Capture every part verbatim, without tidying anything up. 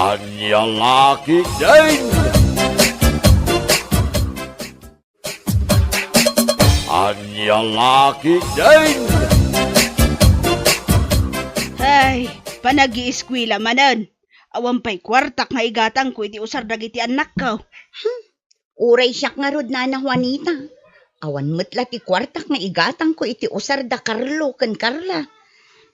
Ania la ketdin? Ania la ketdin? Ay, panag-iiskwela manen. Awan pay kuartak nga igatangko iti usar dagiti annakko. Hmm. Uray siak ngarud, Nana Juanita. Awan met la ti kuartak nga igatangko iti usar da Carlo ken Carla.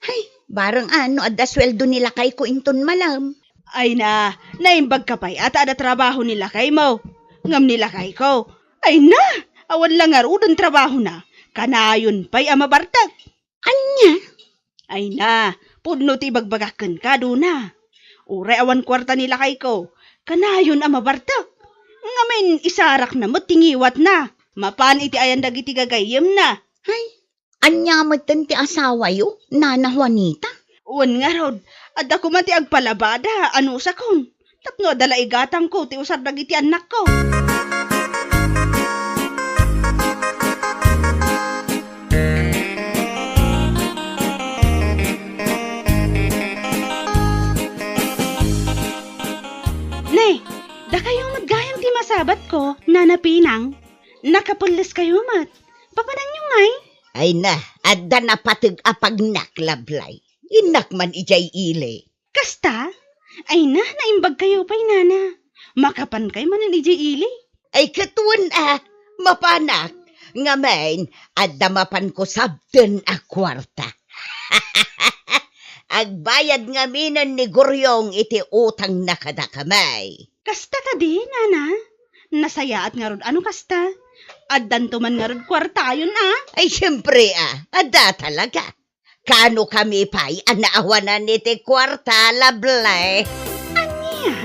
Hay, bareng a no adda sueldo ni lakayko inton malem. Ay na, naimbagka pay a ta adda trabaho ni lakaymo. Ngem ni lakayko, ay na, awan la ngaruden trabahona. Kanayon pay a mabartek. Ania? Ay na, pudno ti ibagbagak kenka, Dona. Uray awan kuarta ni lakayko, kanayon a mabartek. Ngamin, isarakna met ti ngiwatna. Mapan iti ayan dagiti gagayyemna. Ay, ania metten ti asawayo, Nana Juanita? Wen ngarud, adda koma ti agpalabada, anusakon. Tapno adda la igatangko ti usar dagiti annakko. Ne, dakayo met gayam ti masabatko, Nana Pinang. Nakapelleskayo met. Papananyo ngay? Ay na, adda napateg a pagnak, Lablay. Innak man idiay ili. Kasta? Ay na, naimbagkayo pay, Nana. Makapankay manen idiay ili? Ay, ket wen a, mapanak. Ngamin, adda mapanko sabten a kuarta. Agbayad ngaminen ni Guriong iti utangna kadakami. Kasta kadi, Nana? Nasayaat ngarud a no kasta. Addanto man ngarud kuartayon a? Ay, siempre a, adda talaga. Kano kami pay a naawanan iti kuarta, Lablay? Ania?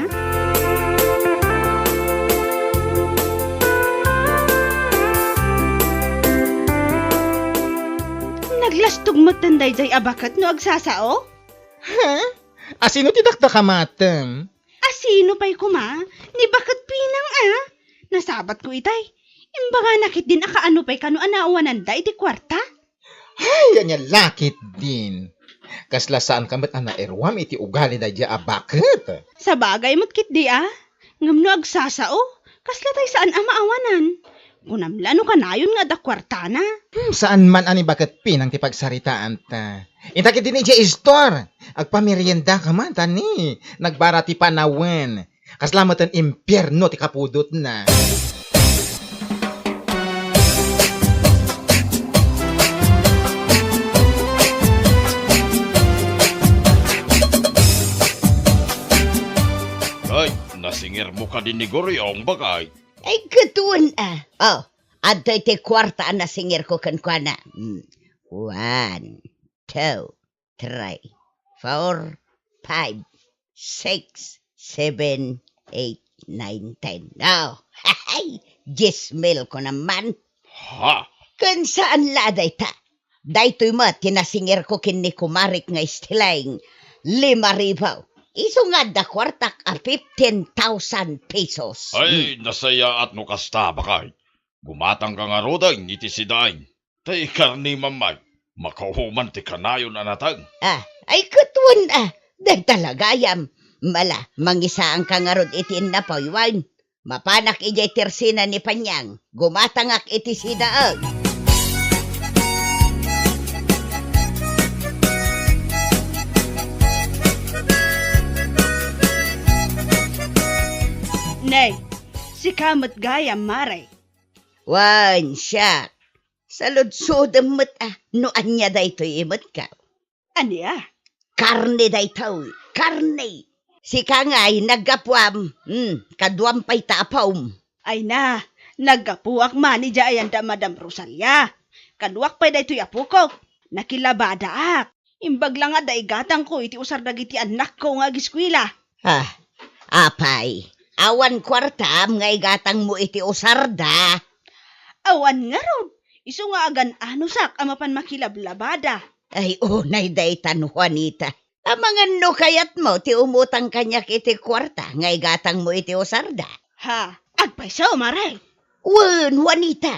Naglastog metten daydiay a baket no agsasao? Ha? Asino ti dakdakamatem? Asino pay koma? Ni baket Pinang a? Nasabatko itay. Imbagana ketdin a kaano pay kano a naawananda iti kuarta? Ay, ania la ketdin. Kasla saanka met a nairuam iti ugali daydiay a baket. Sabagay met ketdi a. Ngem no agsasao, kasla tay saan a maawanan. Kunam la no kanayon nga adda kuartana. Hmm, saan man a ni baket Pinang ti pagsaritaanta. Inta ketdin idiay istor. Agpameriendaka man, ta ni, nagbara ti panawen. Kasla metten impierno ti kapudotna. Ay, nasingirmo kadi ni Guriong, baket? Ay, ket wen a. Oh, adtoy ti kuarta a nasingirko kenkuana. Hmm. One, two, three, four, five, six, seven, eight, nine, ten. Oh, diesmil ko naman. Ha? Ken saan la dayta. Daytoy met ti nasingirko ken ni kumarik nga Estiling, lima ribu. Isu nga adda kuartak a fifteen thousand pesos. Ay, nasayaat no kasta, baket. Gumatangka ngaruden iti sidaen. Tay karne, Mamay, makauman ti kanayon a nateng. Ah, ay, ket wen a, dayta la gayam. Mala, mangisaanka ngarud iti innapuy wen. Mapanak idiay tersina ni Panyang. Gumatangak iti sidaen. Ne, sika met gayam, Mare. Wen, siak. Saludsodem met a no ania daytoy imetko. Ania? Karne daytoy, karne. Sika ngay, naggapuam, hmm, kaduam pay ta apom. Ay na, naggapuak man idiay ayan da Madam Rosalia. Kaduak pay daytoy apoko. Nakilabadaak. Imbag la nga adda igatangko iti usar dagiti annakko nga agiskuela. Ah, apay, awan kuartam nga igatangmo iti usarda? Awan ngarud, isu nga agan-anusak a mapan makilablabada. Ay, unay daytan, Juanita. Amangan no kayatmo ti umutang kaniak iti kuarta nga igatangmo iti usarda? Ha, agpayso, Mare. Wen, Juanita,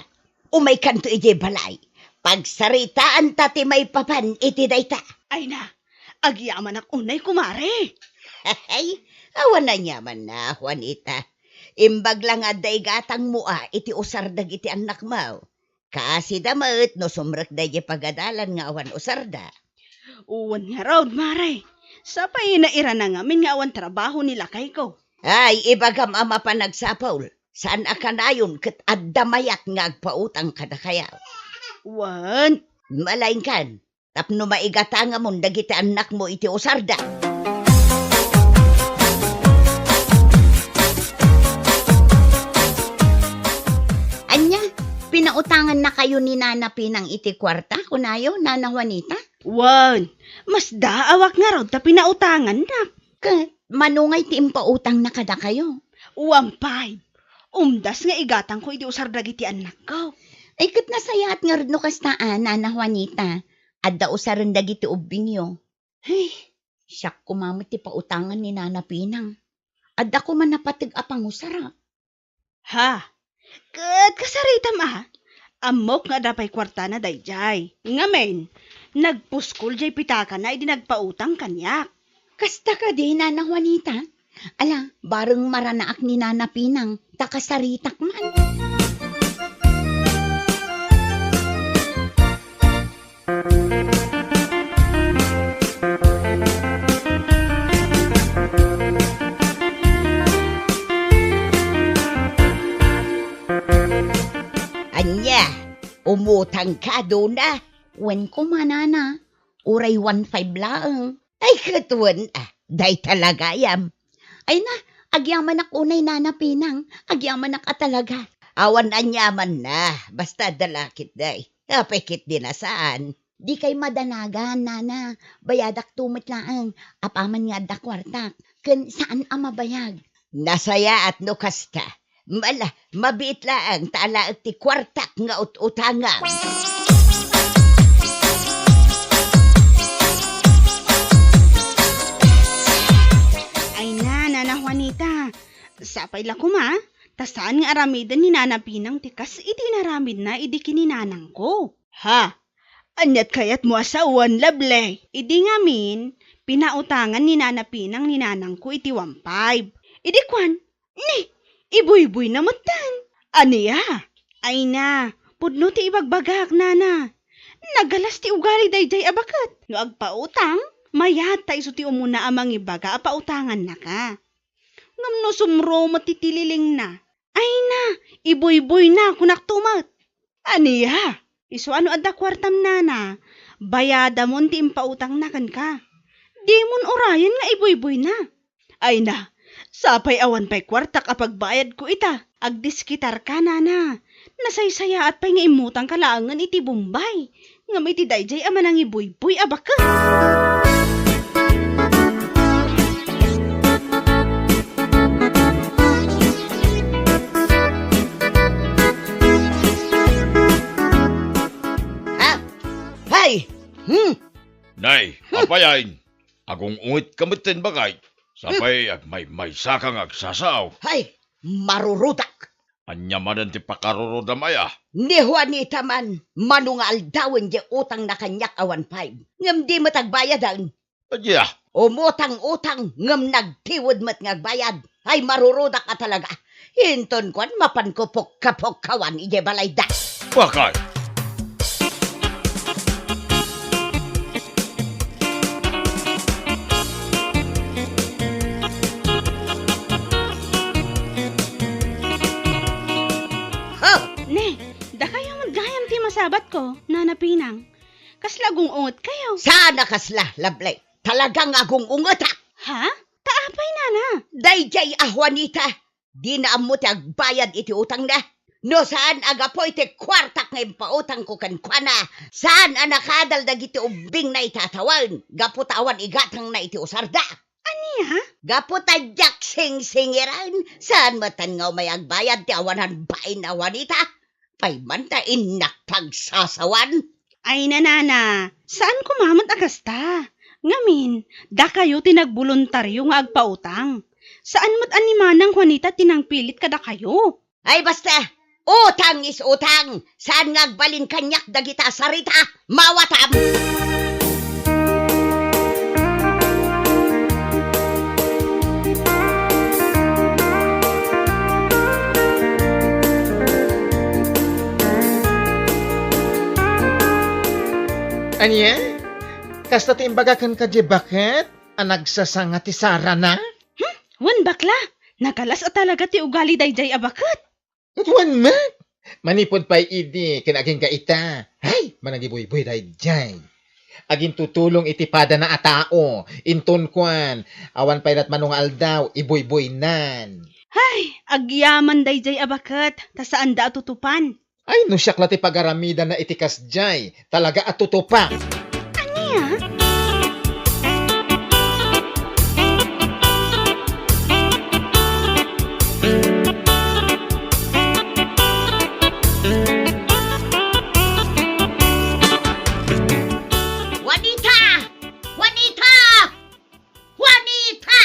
umaykanto idiay balay. Pagsaritaanta ti maipapan iti dayta. Ay na, agyamanak unay, kumare. Ay, Awan aniamanna, Juanita. Imbag la nga adda igatangmo a iti usar dagiti annakmo. Kaasida met no sumrekda idiay pagadalan nga awan usarda. Wen ngarud, Mare. Sapay nairana ngamin nga awan trabaho ni lakayko. Ay, ibagam a mapan agsapul. Saan a kanayon ket adda mayat nga agpautang kadakayo. Wen. Malaingkan, tapno maigatangamon dagiti annakmo iti usarda. Ania, pinautangannakayo ni Nana Pinang iti kuarta, kunayo, Nana Juanita? Wen, masdaawak ngarud ta pinautangannak. Ket mano ngay ti impautangna kadakayo? One five. Umdas nga igatangko iti usar dagiti annakko. Ay, ket nasayaat ngarud no kasta a, Nana Juanita. Adda usaren dagiti ubbingyo. Ay, siak koma met ti pautangan ni Nana Pinang. Adda koma napateg a pangusarak. Ha? Ket kasaritam a? Ammok nga adda pay kuartana daydiay. Ngamin, nagpuskol diay pitakana idi nagpautang kaniak. Kasta kadi, Nana Juanita? Ala, bareng maranaak ni Nana Pinang, ta kasaritak man. Ania, umutangka, Dona? Wen koma, Nana. Uray one five laeng. Ay, ket wen, a, dayta la gayam. Ay na, agyamanak unay, Nana Pinang, agyamanak a talaga. Awan aniamanna, basta adda la ketdi. Apay ketdi a saan? Dikay madanagan, Nana. Bayadakto met laeng, apaman nga adda kuartak. Ken saan a mabayag. Nasayaat no kasta. Ala, mabiit laeng ta alaek ti kuartak nga ut-utangam. Ay na, Nana Juanita, sapay la koma, ta saan nga aramiden ni Nana Pinang ti kas iti inaramidna idi ken ni nanangko. Ha? Ania't kayatmo a sawen, Lovely? Idi ngamin, pinautangan ni Nana Pinang ni nanangko iti one five. Idi kuan, ni, ibuyboyna metten. Ania? Ay na, pudno ti ibagbagak, Nana. Nagalas ti ugali daydiay a baket. No agpautang, mayat ta isu ti umuna a mangibaga a pautangannaka. Ngem no sumro met ti tililingna, ay na, ibuyboyna, kunakto met. Ania? Isu a no adda kuartam, Nana, bayadamon ti impautangna kenka. Dimon urayen nga ibuyboyna. Ay na, sapay awan pay kuartak a pagbayadko ita. Agdiskitarka, Nana. Nasaysayaat pay nga immutangka laengen iti Bombay. Ngem iti daydiay a manangibuyboy a baket. Ha? Hay! Hmm! Nay, Hmm. Apayen, agung-ungetka metten, bagay. Sapay Hmm. agmaymaysaka nga agsasao. Hay! Marurudak! Ania manen ti pakarurodam aya? Ni Juanita man, mano nga aldawen diay utangna kaniak a one five. Ngem di met agbayaden. Ania? Umutang-utang, ngem nagtiwed met nga agbayad. Ay, marurudak a talaga. Inton kuan, mapanko pukka-pukkawan idiay balayda. Bakay? Ha? Ne, dakayo met gayam ti masabatko, Nana Pinang. Kasla agung-ungetkayo? Saan a kasla, Lovely. Talaga nga agung-ungetak. Ha? Ta apay, Nana? Daydiay a Juanita, dina ammo ti agbayad iti utangna. No saan a gapu iti kuartak nga impautangko kenkuana, saan a nakadal dagiti ubbingna iti atawen, gapu ta awan igatangna iti usarda. Ania? Gapu ta diak singsingiren, saan metten nga umay agbayad ti awanan bain a Juanita. Pay man ta innak pagsasawan. Ay, Nana, saan koma met a kasta. Ngamin, dakayo ti nagboluntario nga agpautang. Saan met a ni Manang Juanita ti nangpilit kadakayo. Ay, basta, utang is utang. Saan nga agbalin kaniak dagita a sarita? Mawatam! Ania? Kasta ti imbaga kenka diay baket a nagsasanga ti sarana? Hmm? Wen, bakla, nakalas a talaga ti ugali daydiay a baket. Ket wen met, manipud pay idi ken agingga ita, hay, managibuybuy daydiay. Agintutulong iti padana a tao, inton kuan, awan pay latmano nga aldaw, ibuybuynan. Hay, agyaman daydiay a baket, ta saanda a tutupan. Ay, no siak la ti pagaramidanna iti kasdiay, talaga a tutupak. Ania? Juanita! Juanita! Juanita!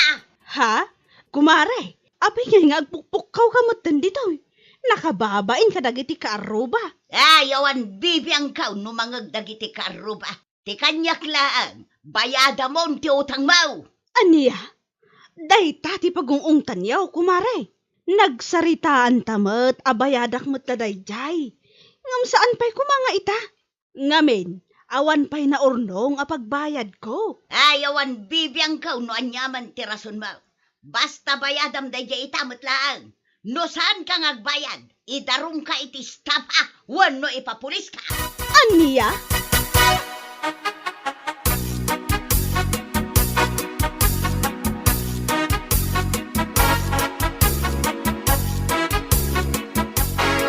Ha? Kumare, apay ngay nga agpukpukkaw ka metten ditoy? Nakababain kadagiti kaarruba. Ay, awan bibiangkaw no mangeg dagiti kaarruba. Ti kaniak laeng, bayadamon ti utangmo. Ania? Dayta ti pagung-ungtanyo, kumare. Nagsaritaanta met a bayadak met ta daydiay. Ngem saan pay koma nga ita? Ngamin, awan pay naurnong a pagbayadko. Ay, awan bibiangkaw no aniaman ti rasonmo. Basta bayadam daydiay ita met laeng. No saanka nga agbayad, idarumka iti estafa wenno ipapuliska. Ania?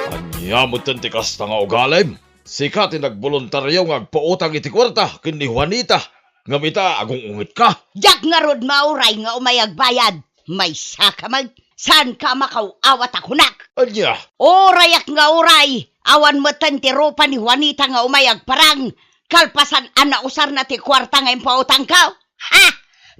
Ania metten ti kasta nga ugalim? Sika ti nagboluntario nga agpautang iti kuarta ken ni Juanita, ngem ita, agung-ungetka. Diak ngarud mauray nga umay agbayad. Maysaka met, saanka a makaw-awat a kunak. Ania? Urayak nga uray, awan metten ti rupa ni Juanita nga umay agparang, kalpasan a nausarna ti kuarta nga impautangko. Ha?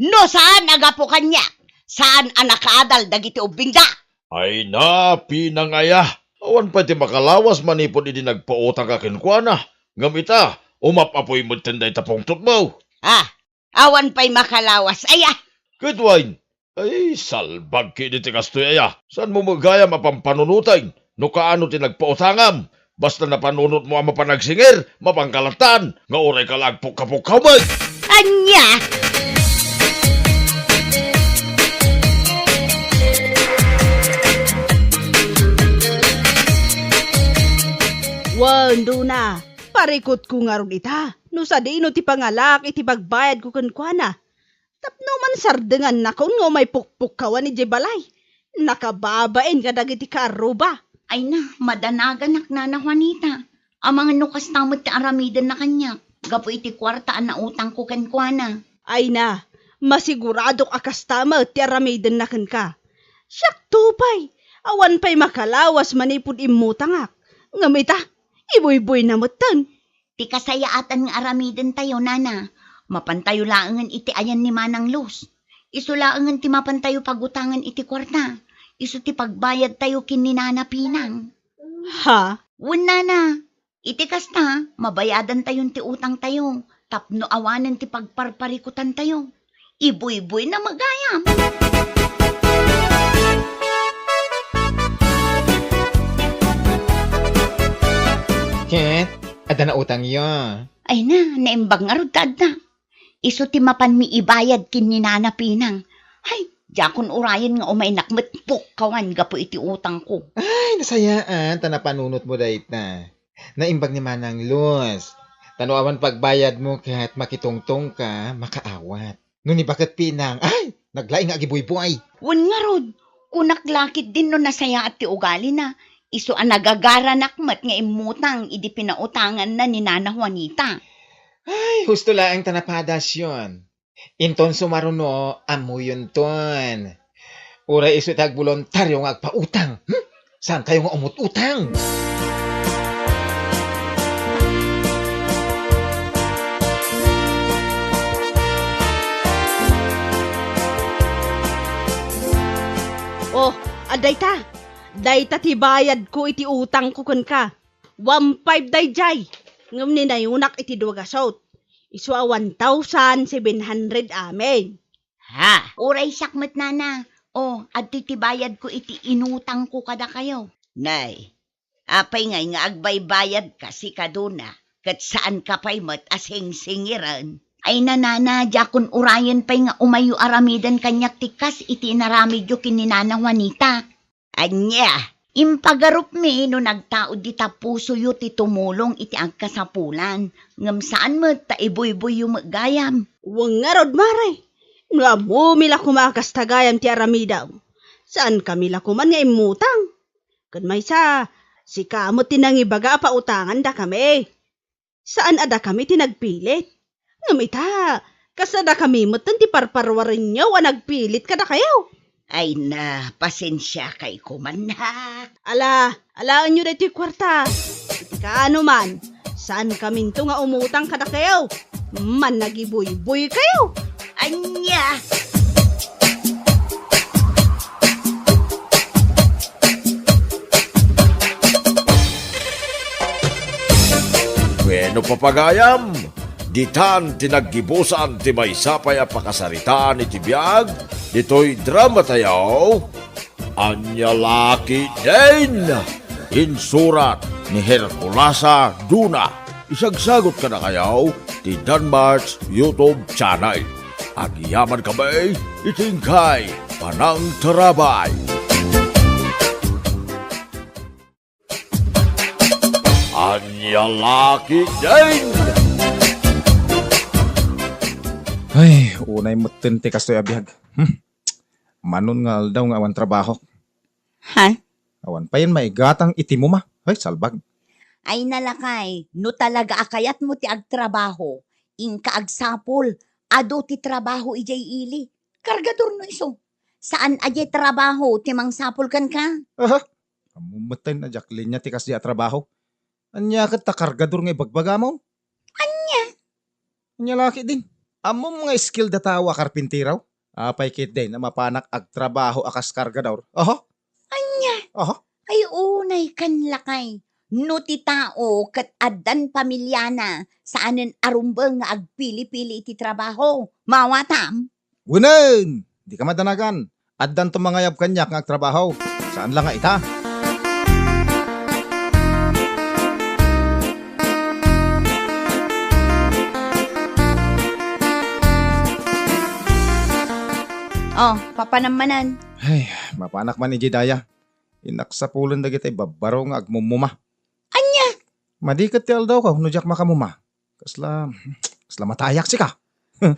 No saan a gapu kaniak, saan a nakaadal dagiti ubbingda. Ay na, pinang aya. Awan pay ti makalawas manipud idi nagpautangka kenkuana. Ngem ita, umap-apuy metten dayta pungtotmo. Ah, awan pay makalawas aya. Ket wen, ay, salbag ketdi ti kastoy aya. Saanmo met gayam a pampanunoten no kaano ti nagpautangam? Basta napanunotmo a mapan agsingir, mapanka lattan, nga urayka la agpukkapukkaw met. Ania? Wen, Dona, parikutko ngarud ita, no sadino ti pangalaak iti pagbayadko kenkuana. Tapno mansardengannakon nga umay pukpukkawan idiay balay. Nakababain kadagiti kaarruba. Ay na, madanaganak, Nana Juanita. Amangan no kasta met ti aramidenna kaniak, gapu iti kuarta a nautangko kenkuana. Ay na, masiguradok a kasta met ti aramidenna kenka. Siakto pay, awan pay makalawas manipud immutangak. Ngem ita, ibuybuyna metten. Ti kasayaatan nga aramidentayo, Nana, mapantayo laengen iti ayan ni Manang Luz. Isu laengen ti mapantayo pagutangen iti kuarta. Isu ti pagbayadtayo ken ni Nana Pinang. Ha? Wen, Nana, iti kasta, mabayadantayon ti utangtayo tapno awanen ti pagparparikutantayo. Ibuybuyna met gayam. Ket, adda nautangyo? Ay na, naimbag ngarud ta adda. Isu ti mapanmi ibayad ken ni Nana Pinang. Ay, diakon urayen nga umaynak met pukkawan gapu iti utangko. Ay, nasayaat ta napanunotmo dayta. Naimbag ni Manang Luz. Ta no awan pagbayadmo ket makitungtongka, makaawat. No ni baket Pinang, ay, naglaing nga agibuybuay. Wen ngarud, kunak la ketdin no nasayaat ti ugalina, isu a nagagaranak met nga immutang idi pinautanganna ni Nana Juanita. Ay, husto laeng ta napadayon. Inton sumaruno, ammoyonton. Uray isu ti agboluntario nga agpautang. Hmm? Saankayo nga umut-utang? Oh, adda ita. Dayta ti bayadko iti utangko kenka. One five daydiay, ngem ninayonak iti dua gasut. Isu a one thousand seven hundred amin. Ha? Uray siak met, Nana. O, adtoy ti bayadko iti inutangko kadakayo. Nay, apay ngay nga agbaybayadka, sika Dona, ket saanka pay met a singsingiren. Ay, nanana, diakon urayen pay nga umayyo aramiden kaniak ti kas iti inaramidyo ken ni Nana Juanita. Ania, impagarupmi no nagtaud dita pusoyo ti tumulong iti agkasapulan, ngem saan met ta ibuyboyyo met gayam. Wen ngarud, mare, no ammomi la koma a kasta gayam ti aramidem, saankami la koman nga immutang. Ken maysa, sika met ti nangibaga a pautangandakami. Saan a dakami ti nagpilit. Ngem ita, kas a dakami metten ti parparuarenyo a nagpilit kadakayo. Ay na, pasensiakay koman, ha? Ala, alaenyo daytoy kuarta. Iti kaano man, saankaminto nga umutang kadakayo. Mannagibuyboykayo. Ania? Bueno, papagayam, ditan ti naggibusan ti maysa pay a pakasaritaan iti biag ditoy dramatayo. Ania la ketdin? Insurat ni Herculasa Duna. Isagsagut kadakayo ti Danmart's YouTube channel. Agyamankami iti inkay panangtarabay. Ania la ketdin? Ay, unay metten ti kastoy a biag. Hmm. Manon nga aldaw nga awan trabaho. Ha? Awan payen maigatang iti muma. Ay, salbag. Ay, nalakay, no talaga a kayatmo ti agtrabaho, inka agsapul, adu ti trabaho idiay ili. Kargador no isu. Saan a diay trabaho ti mangsapul kenka? Aha. Ammom metten a diak linia ti kasdi a trabaho. Ania ket ta kargador nga ibagbagamon? Ania? Ania la ketdin? Ammom nga skill da tao a karpintero? Apay ketdin a mapanak agtrabaho a kas kargador? Oho? Ania? Oho? Ay, unay kan lakay. No ti tao ket addan pamiliana, saanen a rumbeng nga agpili-pili iti trabaho. Mawatam? Wen, dika madanagan. Addanto mangayab kaniak nga agtrabaho. Saan la nga ita? Oh, papanam manen. Ay, mapanak man idiay daya. Innak sapulen dagiti babbaro nga agmumuma. Ania? Madi ket ti aldawko no diak makamuma. Kasla, kasla matayak sika.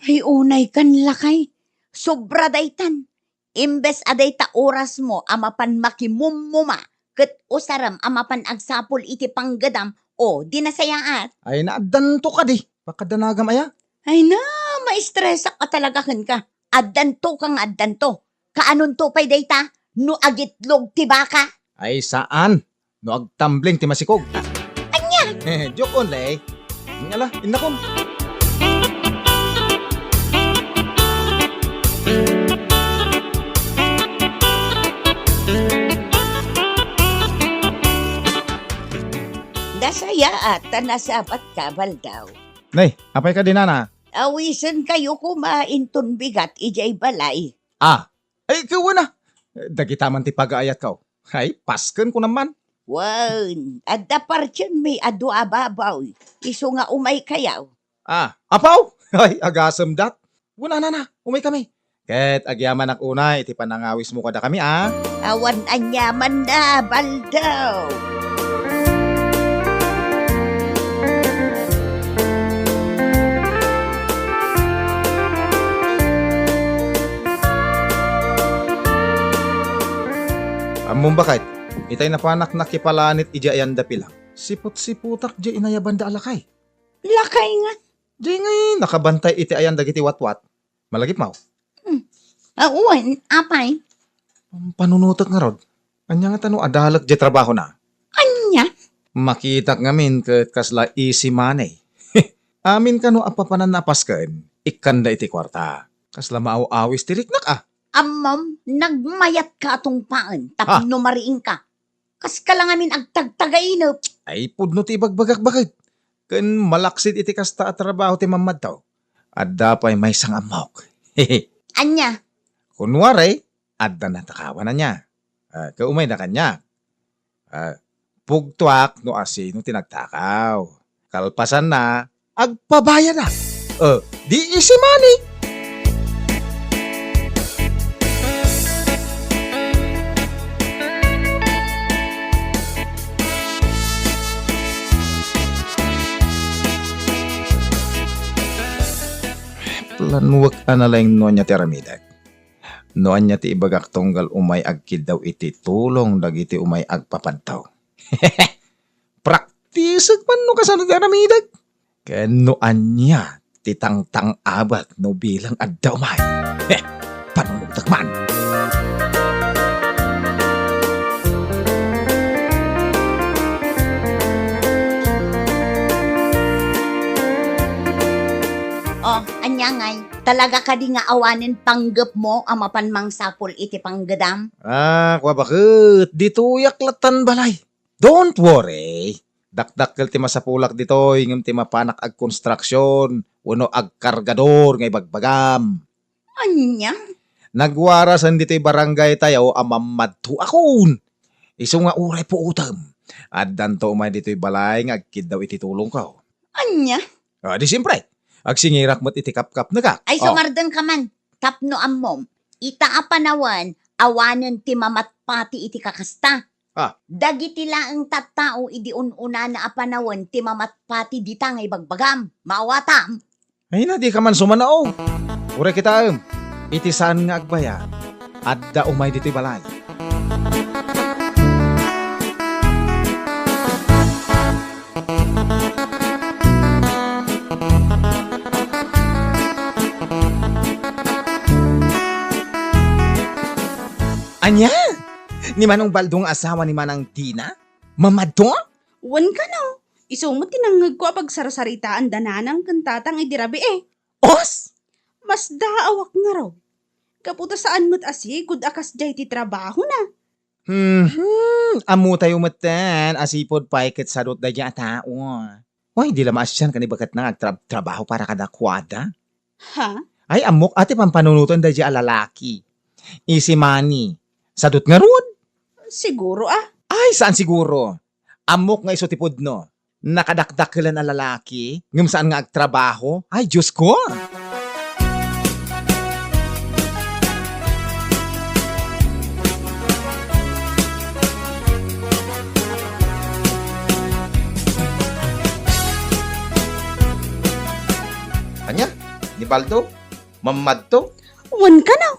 Ay, unay kan lakay. Sobra daytan. Imbes a dayta orasmo a mapan makimummuma, ket usarem a mapan agsapul iti panggedam, o, di nasayaat. Ay, naaddanto kadi. Pakadanagam aya? Ay na, maestresak a talaga kenka. Addanto ka nga addanto. Kaanonto pay dayta no agitlog ti baka? Ay, saan. No agtambling ti masikog. Ania? Joke only. Ala, innakon. Nasayaat ta nasabat ka, Baldaw. Nay, apay kadi, nana? Awisenkayo koma inton bigat idiay balay. Ah, ay, ket wen a. Dagita man ti pagaayatko. Ay, pasken kunam man. Wen, adda partienmi a dua a baboy. Isu nga umaykayo. Ah, apo! Ay, agasemda. Wen a, nana, umaykami. Ket agyamanak unay iti panangawismo kadakami, a. Awan aniamanna, Baldaw. Ammom, baket, itay napanak nakipalanit idiay ayan da pila. Siput-siputak diay inayabanda a lakay. Lakay nga. Diay ngay nakabantay iti ayan dagiti watwat. Malagipmo? Hmm. Awan, apay? Pampanunotek ngarud. Ania ngata no adalek diay trabahona? Ania? Makitak ngamin ket kasla easy money. Amin kano a papananna a pasken, ikkanda iti kuarta. Kasla maaw-awis ti riknak, a. Ammom, nagmayatka a tungpaen tapno mariingka. Kaska la ngamin agtagtagainep. Ay, pudno ti ibagbagak, baket. Ken malaksid iti kasta a trabaho ti mammadto. Adda pay maysa nga ammok. Ania? Kunwari, adda natakawan ania. Ah, ket umayda kaniak. Ah, pugtoak no asino ti nagtakaw. Kalpasanna, agpabayadak. Eh, di easy money. Planuek a nalaing no ania ti aramidek. No ania ti ibagak tunggal umay agkiddaw iti tulong dagiti umay agpapadto. Praktisek man no kasano ti aramidek. Ken no ania ti tangtang-abak no bilang adda umay. Heh, panunottak man. Oh, ania ngay? Talaga kadi nga awanen panggepmo a mapan mangsapul iti panggedam? Ah, kua baket, ditoyak latan balay. Don't worry. Dakdakkel ti masapulak ditoy ngem ti mapanak agkonstruksion wenno agkargador nga ibagbagam. Ania? Nagwarasen ditoy barangay tayo a mammadtuakon. Isu nga uray puotem, addanto umay ditoy balay nga agkiddaw iti tulongko. Ania? Ah, di siempre, agsingirak met iti kapkapnekak. Ay, oh, sumardengka man. Tapno ammom, ita a panawen, awanen ti mamatpati iti kakasta. Ah. Dagiti laeng tattao idi un-unana a panawen ti mamatpati dita nga ibagbagam. Maawatam? Ay na, di ka man sumanao. Uray kitaem, iti saan nga agbayag, adda umay ditoy balay. Ania? Ni Manong Baldo nga asawa ni Manang Dina? Mamadto? Wen kano, isu met ti nangngegko a pagsarsaritaan da nanang ken tatang idi rabii. Os! Masdaawak ngarud. Gapu ta saan met a sigud a kasdiay ti trabahona. Mhm. Ammotayo metten a sipud pay ket sadut daydiay a tao. Wen, di la maasian ken ni baketna nga agtrab-, trabaho para kadakuada. Ha? Ay, ammok a ti pampanunoten daydiay a lalaki. Easy money. Sadut ngarud? Siguro, ah. Ay, saan siguro? Ammok nga isu ti pudno. Nakadakdakelen a lalaki, ngem saan nga agtrabaho? Ay, Diyos ko! Ania? Ni Baldo? Mammadto? Wen kano.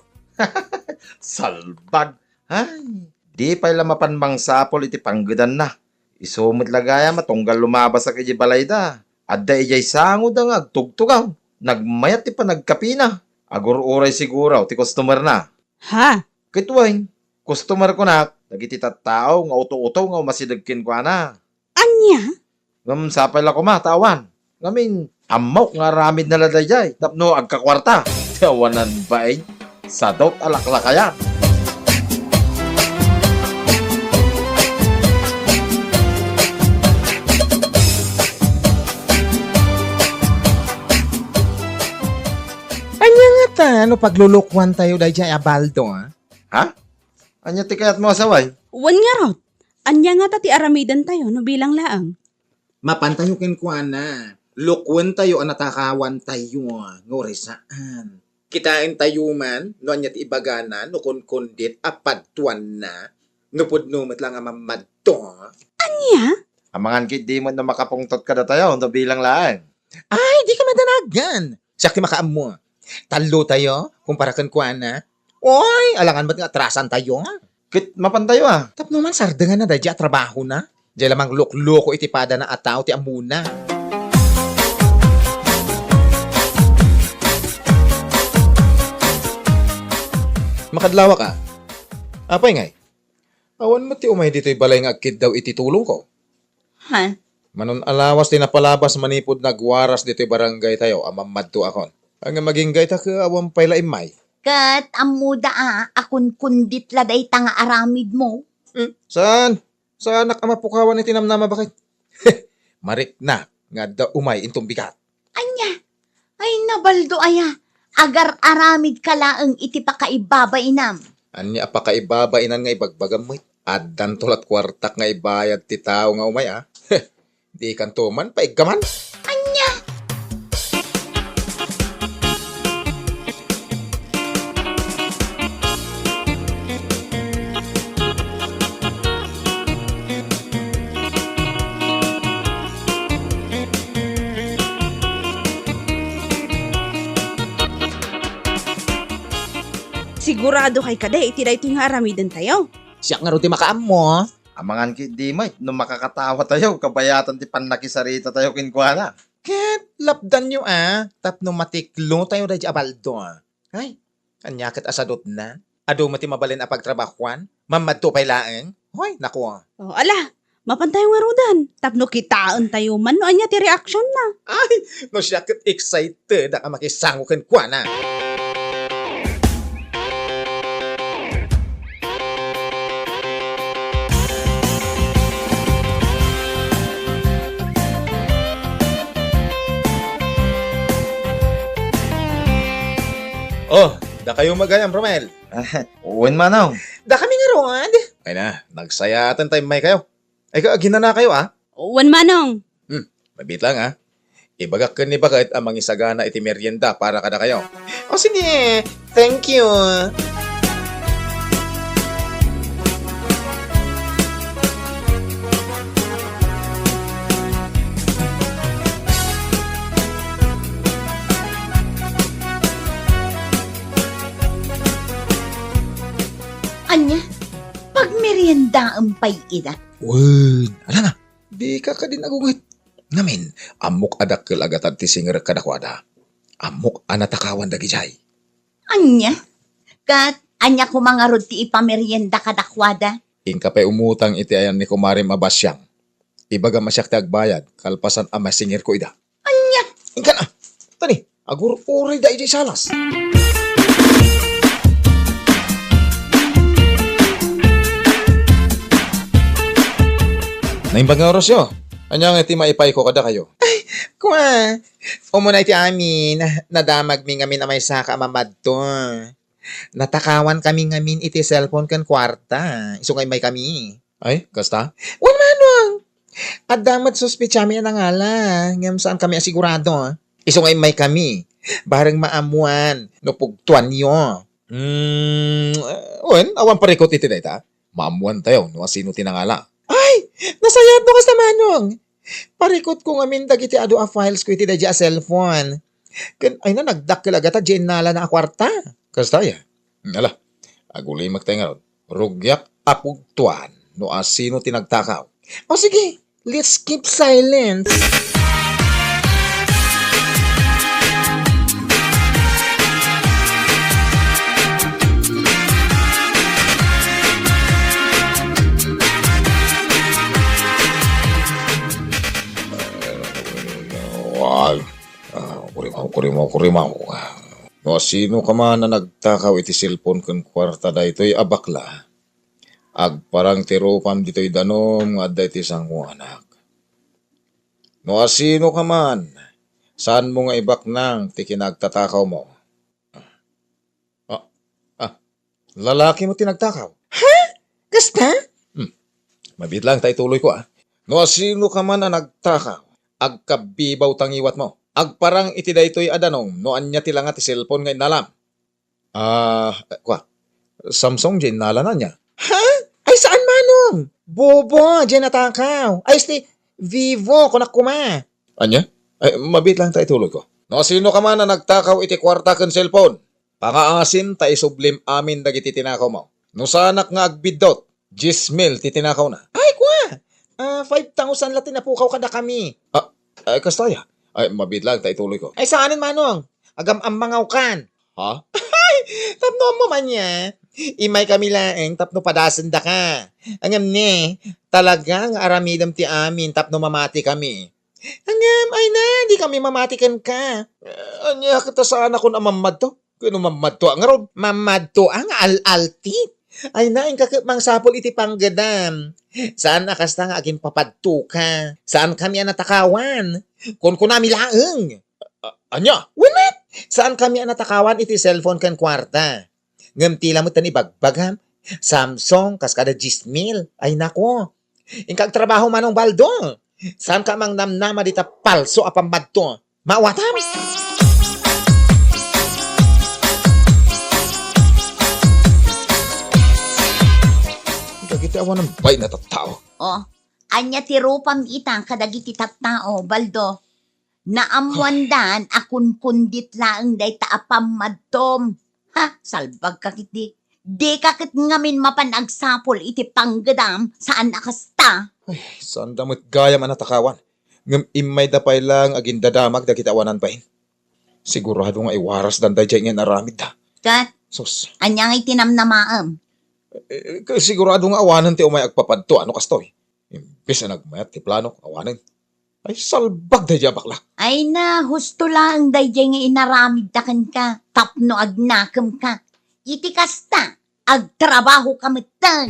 Salbag! Ay, di pay la mapan mangsapul iti panggedanna. Isu met la gayam a tunggal lumabasak iti balayda, adda idiay sangoda nga agtugtugaw. Nagmayat ti panagkapina. Agur-uray siguro ti customerna. Ha? Ket wen, customer kunak, dagiti tattao nga uto-uto nga umasideg kenkuana. Ania? Ngem sapay la koma ta awan. Ngamin, ammok nga aramidna la daydiay tapno agkakuarta. Ti awanan bain, sadut a laklakayan. Ania ngata no paglulukuantayo daydiay a Baldo, a? Ha? Ania ti kayatmo a saway? Wen ngarud, ania ngata ti aramidentayo no bilang laeng? Mapantayo kenkuana, lukuentayo a natakawantayo, nga uray saan. Kitaentayo man no ania ti ibagana no kunkundit a padtuanna, no pudno met la nga mammadto. Ania? Amangan ketdi met no makapungtot kadatayo no bilang laeng. Ay, dika madanagan. Siak ti makaammo. Tallotayo, kumpara kenkuana. Oy, alangan met nga atrasantayo. Ket mapantayo, a? Tapno man sardenganna daydiay a trabahona. Diay la manglukloko iti padana a tao ti ammona. Makadlawak, a? Apay ngay? Awan met ti umay ditoy balay nga agkiddaw iti tulongko. Ha? Manon a lawas ti napalabas manipud nagwaras ditoy barangaytayo a mammadtoakon. Ngem agingga ita ket awan pay la immay. Ket ammoda a, a kunkundit la dayta nga aramidmo. Hmm, saan? Saanak a mapukawan iti namnama, baket. Mariknak nga adda umay inton bigat. Ania? Ay, ni Baldo aya, agar-aramidka laeng iti pakaibabainam. Ania a pakaibabainam nga ibagbagam met? Addanto lat kuartak nga ibayad ti tao nga umay, a? Dikanto man paiggaman. Ania? Sigurado kay kada iti daytoy nga aramidentayo? Siak ngarud ti makaammo. Amangan ketdi met no makakatawa tayo, kabayatan ti pannakisarita tayo kenkuana. Ket lapdanyo a, tapno matiklo tayo daydi a baldo. Ay, ania ket a sadutna? Adu met ti mabalin a pagtrabahuan? Mammadto pay laeng? Hoy, naku. O, ala, mapan tayo ngaruden, tapno kitaentayo man no ania ti reaksionna. Ay, no siak ket excited a makisango kenkuana. O, dakayo met gayam, Romel. Wen, manong. Dakami ngarud. Ay na, nagsayaaten ta immay kayo. Ay, ka, aginana kayo, a? Wen, manong. Hmm, mabiit lang, a. Ibagak ken ni baket a mangisagana iti merienda para kadakayo. O, sige. Thank you. Ania? Pagmeriendaem pay ida? Wen, ala na. Dika kadi nagunget. Ngamin, ammok a dakkel a gatad ti singerek kadakuada. Ammok a natakawan dagidiay. Ania? Ket ania koma ngarud ti ipamerienda kadakuada? Inka pay umutang iti ayan ni kumarem a basiang. Ibagam a siak ti agbayad, kalpasan a masingerko ida. Ania? Inka na! Tani, agur-urayda idiay salas. Naimbag nga orasyo. Ania nga iti maipayko kadakayo? Ay, kua, umuna iti amin, nadamagmi ngamin a maysaka a mamadto. Natakawankami ngamin iti cellphone ken kuarta, isu nga immaykami. Ay, kasta? Wen, manong! Adda met suspetsami a nangala, ngem saankami a sigurado. Isu nga immaykami, bareng maammuan no pugtoanyo. Hmm, wen, awan parikut iti dayta. Maammuantayo no asino ti nangala. Ay, nasayaat no kasta, manong! Parikutko ngamin dagiti adu a filesko iti daydiay a cellphone. Ken, ay na, nagdakkel a gatad diay innalana a kuarta. Kasta aya? Ala, agulimek tayo ngarud. Rugiak a pugtoan no asino ti nagtakaw. O sige, let's keep silence. Wag. Ah, kurimaw, kurimaw, kurimaw. No asino ka man a nagtakaw iti cellphone ken kuarta daytoy a bakla, agparang ti rupam ditoy danum nga adda iti sangoanak. No asino ka man, saanmo nga ibaknang ti kinagtatakawmo. Ah, ah, lalakimo ti nagtakaw? Ha? Kasta? Hmm. Mabiit lang ta ituloyko, a. No asino ka man a nagtakaw, agkabbibaw ta ngiwatmo. Agparang iti daytoy a danum no ania ti langa ti cellphone nga innalam. Ah, eh, kua, Samsung diay innalana, ania? Ha? Ay, saan, manong? Bobo diay natakaw. Ay, sti, Vivo, kunak koma. Ania? Ay, mabiit lang ta ituloyko. No asino ka man a nagtakaw iti kuarta ken cellphone, pangaasim ta isublim amin dagiti tinakawmo. No saanak nga agbiddut, dies mil ti tinakawna. Ay, kua! Ah, five thousand la ti napukaw kadakami. Ah, ay, kasta aya? Ay, mabiit lang ta ituloyko. Ay, saanen, manong? Agam-ammangawkan. Ha? Ay, tapno ammom ania, immaykami laeng tapno padasendaka. Ngem ne, talaga nga aramidem ti amin tapno mamatikami. Ngem, ay na, dikami mamati kenka. Ania ket ta saanakon a mammadto? Ken no mammadtoak ngarud, mammadtoak nga al-altit. Ay na, inka ket mangsapul iti panggedam. Saan a kasta nga agimpapadtoka. Saankami a natakawan. Kunkunami laeng. A-, ania? Wen met, saankami a natakawan iti cellphone ken kuarta. Ngem ti lamet ti ibagbagam, Samsung, kas kada dies mil. Ay nako. Inka agtrabaho, Manong Baldo. Saanka a mangnamnama dita palso a pammadto. Maawatam? Dagiti awanan bain a tattao. Oh, ania ti rupam ita kadagiti tattao, Baldo? Naammoandan a kunkundit laeng dayta a pammadtom. Ha, salbagka ketdi. Dika ket ngamin mapan agsapul iti panggedam, saan a kasta. Ay, saanda met gayam a natakawan. Ngem immayda pay laeng agindadamag dagiti awanan bain. Sigurado nga iwarasdan daydiay nga inaramidda. Ket, sus, ania nga iti namnamaem? Eh, eh, sigurado nga awanen ti umay agpapadto, ano kastoy? Imbes a nagmayat ti plano, awanen. Ay, salbag daydiay a bakla. Ay na, husto laeng daydiay nga inaramidda kenka tapno agnakemka. Iti kasta, agtrabahoka metten.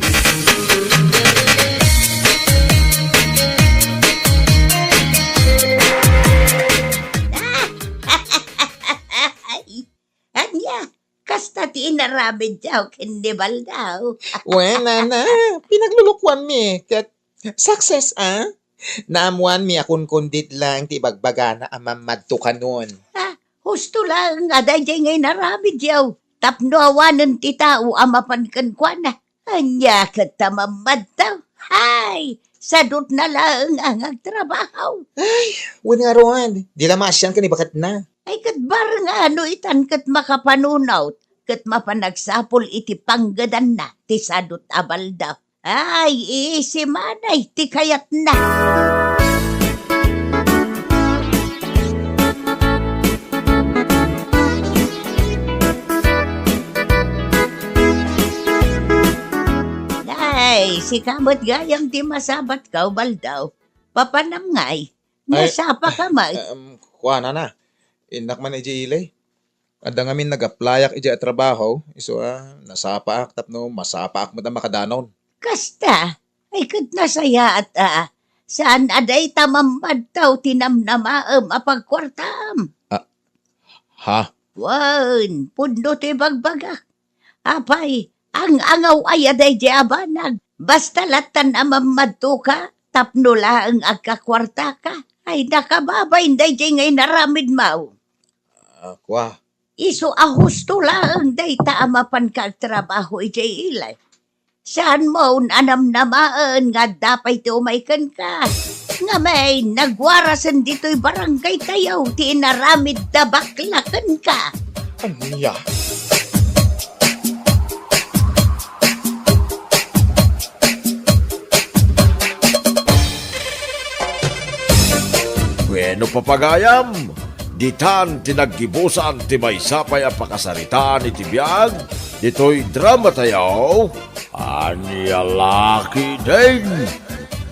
Ania, kasta ti inaramidyo ken ni Baldo? Wen, nana, pinaglulukuanmi ket success, a? Naammoanmi a kunkundit laeng ti ibagbagana a mammadto kanon. Ah, husto laeng a daydiay nga inaramidyo tapno awanen ti tao a mapan kenkuana. Ania ket ta mammadto? Hay, sadutna laeng a nga agtrabaho. Ay, wen ngarud, di la maasian ken ni baketna. Ay, ket bareng a no itan ket makapanunot, ket mapan agsapul iti panggedanna ti sadut a Baldo. Ay, iisimanay ti kayatna. Ay, sika met gayam ti masabatko, Baldo. Papanam ngay? Ay, nasapaka met? Em, kuana na. Innak man idiay ili. Adda ngamin nag-applyak idiay a trabaho, isu a, nasapaak tapno masapaak met a makadanon. Kasta, ay ket nasayaat a, saan a dayta mammadto ti namnamaem a pagkuartam? Ah, ha? Wen, pudno ti bagbagak. Apay, ang-angaw aya daydiay a banag? Basta lattan a mammadtoka, tapno laeng agkakuartaka. Ay, nakababain daydiay nga inaramidmo. Ah, kua. Isu a husto laeng dayta a mapanka agtrabaho idiay ili. Saanmon a namnamaen nga adda pay ti umay kenka. Ngamin, nagwarasen ditoy barangaytayo ti inaramid a bakla kenka. Ania? Bueno, papagayam, ditan ti naggibusan ti maysa pay a pakasaritaan iti biag ditoy dramatayo, Ania La Ketdin.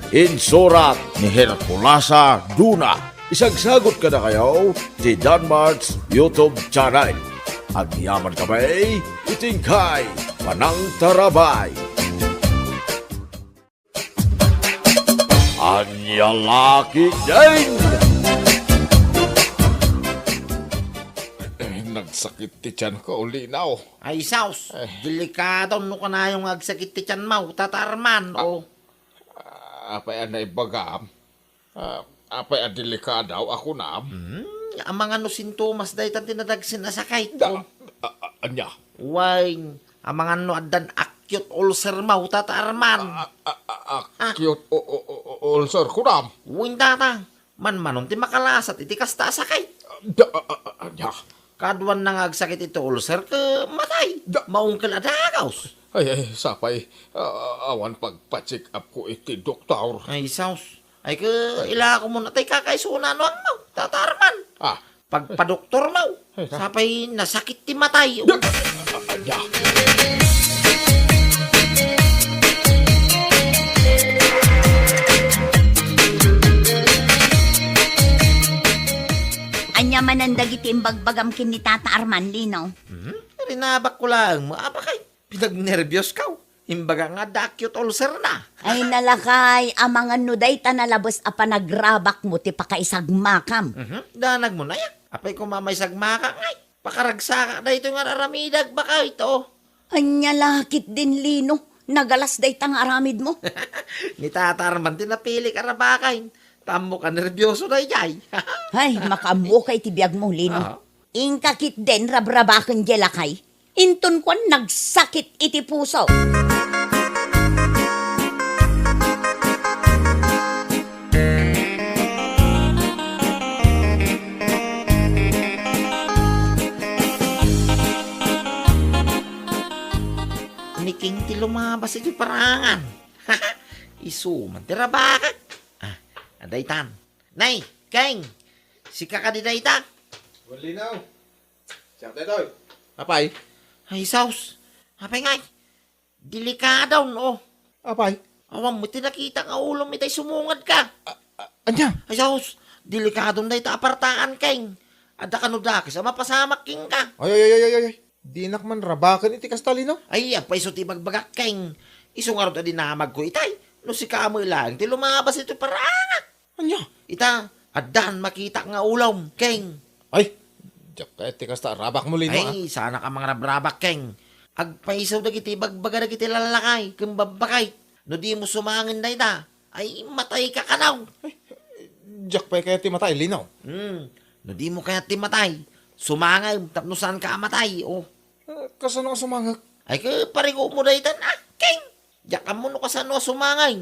Insurat ni Herculasa Duna. Isagsagut kadakayo ti Danmart's YouTube channel. Agyaman kami iti inkay panangtarabay. Ania La Ketdin! Eh, nagsakit ti tiyanko, Linaw. Ay, saus. Eh. Delikado no kanayon nga agsakit ti tiyanmo, Tata Arman, ah, o. Ah, apay a naibagam? Ah, apay a delikado a kunam? Hmm, amangan no sintomas daytan ti nadagsen a sakit, da, o. Ah, ah, ania? Wen, amangan no addan acute ulcer mo, Tata Arman. A-, a-, a-, acute u-, u-, u-, ulcer, kunam? Wen, Tata. Manmanon ti makalasat iti kasta a sakit. Da-, a-, a-, a-, ania? Kaduanna nga agsakit iti ulcer ket matay. Da- Maungkel a dagus. Ay, ay, sapay, a-, a-, awan pagpa-check up ko iti doktor. Ay, saus. Ay, ke, ay, ilakom mo na tay kakaisuna no angmo, Tata Arman. Ah. Pagpadoktor mo. Ay, ta- Sapay nasakit ti matay. Da-, ania? Ania manen dagiti imbagbagam ken ni Tata Arman, Lino? Hmm? Rinabak ko laeng mo, apakay. Pinagnerbios ka. Imbaga nga adda acute ulcer na. Ay, nalakay, amangan no dayta nalabes a panagrabak mo ti pakaisagmakam. Mhm. Danag mo na ya. Apay ko mamay sagmaka ngay. Pakaragsaka daytoy nga aramidek, baka ito. Ania la ketdin, Lino, nagalas dayta nga aramid mo. Ni Tata Arman ti napilik a rabakain. Tammo ka nerbiosona idiay. Ay, makaammoka iti biagmo, Lino. Ah. Inka ketdin rabrabaken diay lakay. Inton kuan, nagsakit iti puso. Ni King ti lumabas iti parangan. Isu man ti rabakak. Ah, adaytan. Nay, Keng, sika kadi dayta? Wen, Lino. Siak daytoy. Apay? Ay, sus. Apay ngay? Delikadon, oh. Apay? Awan met ti nakita nga ulom itay sumungad ka. A-, a-, ania? Ay, sus. Delikadon dayta a partaan, Keng. Adda kano dakes a mapasamak kenka. Ay, ay, ay, ay, ay, ay. Dinak man rabaken iti kasta, Lino. Ay, apay isu ti ibagbagak, Keng. Isu ngarud a dinamagko itay. No sika met laeng ti lumabas iti parangak. Ania? Ita, addan makitak nga ulom, Keng. Ay, diak kayat ti kasta a rabakmo, Lino, ah. Ay, saanka mangrabrabak, Keng. Agpaisaw dagiti ibagbaga dagiti lallakay ken babbakay. No dimo sumangin dayta, ay, matayka kano. Ay, diak pay kayat ti matay, Lino. Hmm, no dimo kayat ti matay, sumangim tapno saanka a matay, oh. Eh, kasano a sumangek? Ay, ket parigupmo daytan, ah, Keng. Diak ammo no kasano a sumangay.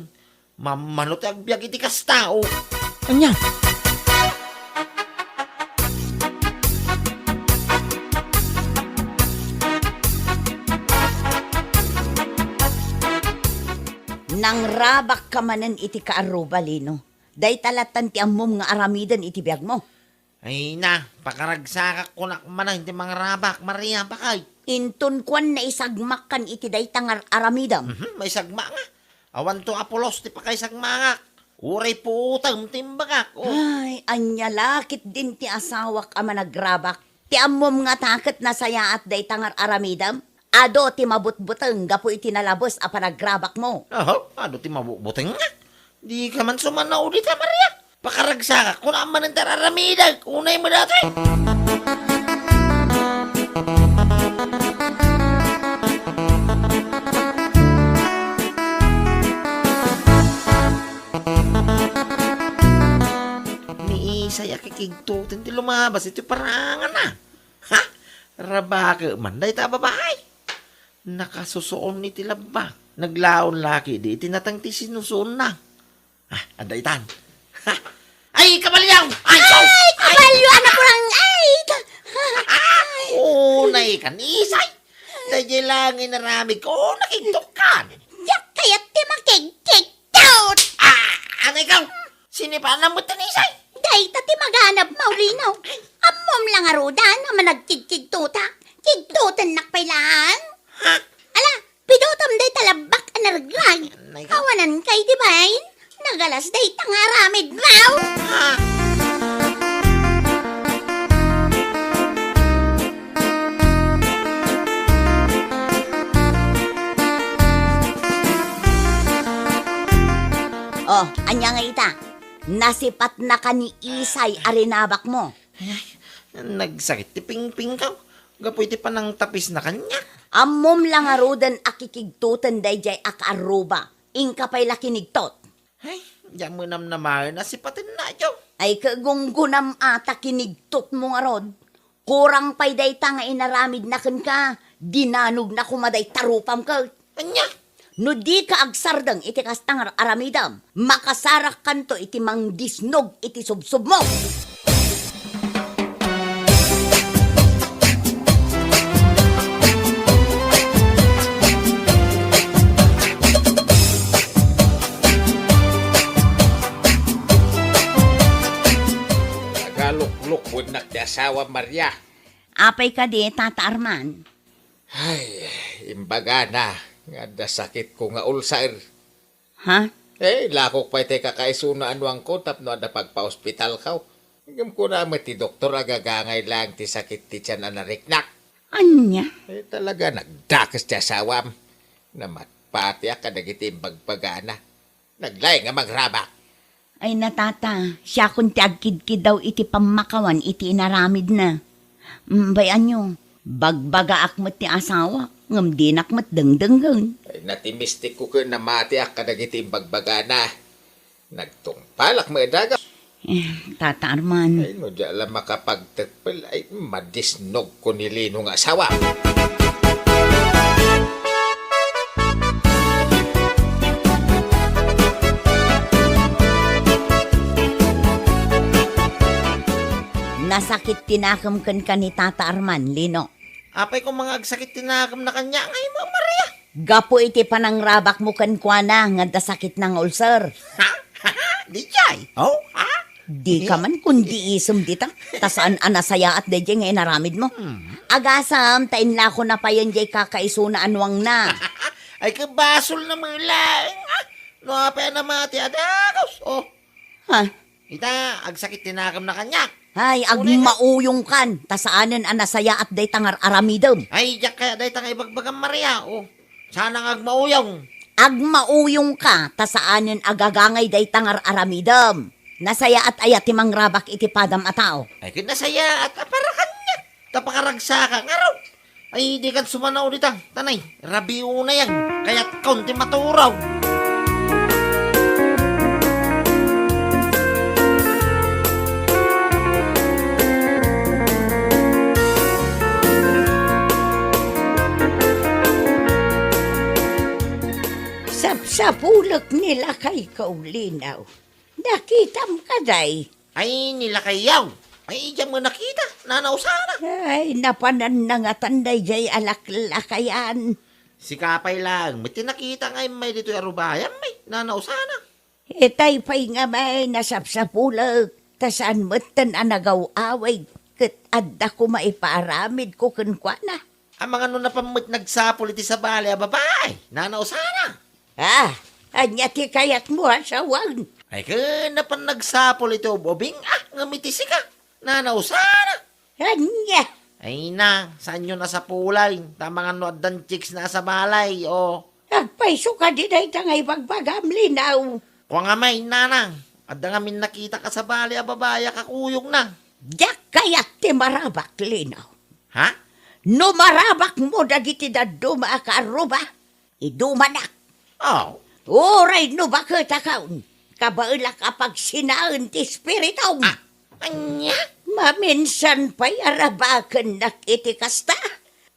Mammano ti agbiag iti kasta, oh. Ania? Nangrabakka manen iti kaarruba, Lino. Dayta lattan ti ammom nga aramiden iti biagmo. Ay na, pakaragsakak kunak manen ti mangrabak, Maria, bakay. Inton kuan, naisagmakkan iti dayta nga ar-aramidem. Mhm, maisagmak nga. Awanto a pulos ti pakaisagmangak. Uray puotem ti imbagak, oh. Ay, ania la ketdin ti asawak a managrabak. Ti ammom ngata ket nasayaat dayta nga ar-aramidem? Adu ti mabutbuteng gapu iti nalabes a panagrabakmo. Aha, adu ti mabutbuteng nga? Dika man sumannao dita, Maria. Pakaragsakak, kunam manen ti ar-aramidek, unay met daytoy. Ni Isay a kikigtoten ti lumabas iti paranganna. Ha? Rabake man dayta a babai. Nakasusuon iti labba. Naglaon la ketdi iti nateng ti sinusuonna. Ah, adda itan. Ha? Ay, kabalyo! Ay, ay, kabalyo, anak ko lang! Ay! Unay kan Isay. Daydiay lang inaramid ko, nakigtukkan. Diak kayat ti makigkigtot! Ah, anay ka? Sinipaanam met ni Isay? Dayta ti maganab, Maulino. Ammom la ngaruden a managkigkigtotak. Kigtotennak pay laeng. Ha? Ala, pidutam dayta labbak a naraglag. Nay ka? Awanan kay di bain? Nagalas dayta nga aramid, Mau. Ha? Oh, ania nga ita? Nasipatnaka ni Isay a rinabakmo. Ay, nagsakit ti pingpingko gapu iti panangtapisna kaniak. Ammom la ngaruden a kikigtoten daydiay a kaarruba. Inka pay la kinigtot. Ay, diak met namnamaen a sipatenna, Diyo. Ay, ket gunggunam a ta kinigtotmo ngarud. Kurang pay dayta nga inaramidna kenka, dinanogna koma dayta rupam ket. Ania? No dika agsardeng iti kasta nga aramidem, makasarakkanto iti mangdisnog iti subsubmo. Nagaluklukwennak ti asawam, Maria. Apay kadi, Tata Arman? Ay, imbagana nga adda sakitko nga ulcer. Ha? Eh, lakok pay ti kakaisuna a nuangko tapno adda pagpaospitalko. Ngem kuna met ti doktor a gagangay laeng ti sakit ti tian a nariknak. Ania? Eh, talaga, nagdakes ti asawam. Namatpatiak kadagiti imbagbagana. Naglaing a mangrabak. Ay, na, Tata, siakon ti agkidkidaw iti pammakawan iti inaramidna. Mm, bay-anyo, bagbagaak met ti asawak, ngem dinak met dengdenggen. Ay, natimistikko ken namatiak kadagiti imbagbagana. Nagtungpalak met daga. Eh, Tata Arman. Ay, no, di la makapagtekpel, ay, madisnogko ni Lino nga asawa. Nasakit ti nakem kenka ni Tata Arman, Lino. Apay koma nga agsakit ti nakemna kaniak, ay, Maria? Gapu iti panangrabakmo kenkuana nga adda sakitna nga ulcer. Ha? Diay? Oh, ha? Dika man kun diisem dita, ta saan a nasayaat daydiay nga inaramidmo. Hmm. Agasam, ta inlako na payen diay kakaisuna a nuangna. Ay, kabasolna met laeng, ah. No apay a namati a dagus, oh. Ha? Ita, agsakit ti nakemna kaniak. Ay, agmauyongkan, ta saanen a nasayaat dayta nga ar-aramidem. Ay, diak kaya dayta nga ibagbagam, Maria, oh. Saan nga agmauyong? Agmauyongka, ta saanen a gagangay dayta nga ar-aramidem. Nasayaat aya ti mangrabak iti padam a tao? Ay, ket nasayaat a para kaniak. Ta pakaragsaka ngarud. Ay, dikan sumanao dita. Tanay, rabiuna yan. Kayatkon ti maturaw. Sapsapulek ni lakayko, Linaw. Nakitam kadi? Ay, ni lakayyo. Ay, diak met nakita. Nanausana. Ay, napananna ngatan daydiay a laklakayan. Sika pay laeng met ti nakita nga immay ditoy a rubayam, ay, nanausana. Itay pay nga met nasapsapulek, ta saan metten a nagaw-awig, ket adda koma ipaaramidko kenkuana. Amangan no napan met nagsapul iti sabali a babai, nanausana. Ah, ania ti kayatmo a sawen? Ay, ken napan nagsapul iti ub-ubing, ah, ngem iti sika, nanausana. Ania? Ay na, saanyo a sapulay, ta amangan no addan chicks-na a sabali, o. Agpayso kadi dayta nga ibagbagam, Linaw? Kua nga met, nanang, adda ngamin nakitak a sabali a babai a kakuyogna. Diak kayat ti marabak, Linaw. Ha? No marabakmo dagiti dadduma a kaarruba, idumanak. Oh. Uray no baketakon, kabaelak a pagsinaen ti espiritum. Ah, ania? Maminsan pay a rabakennak iti kasta.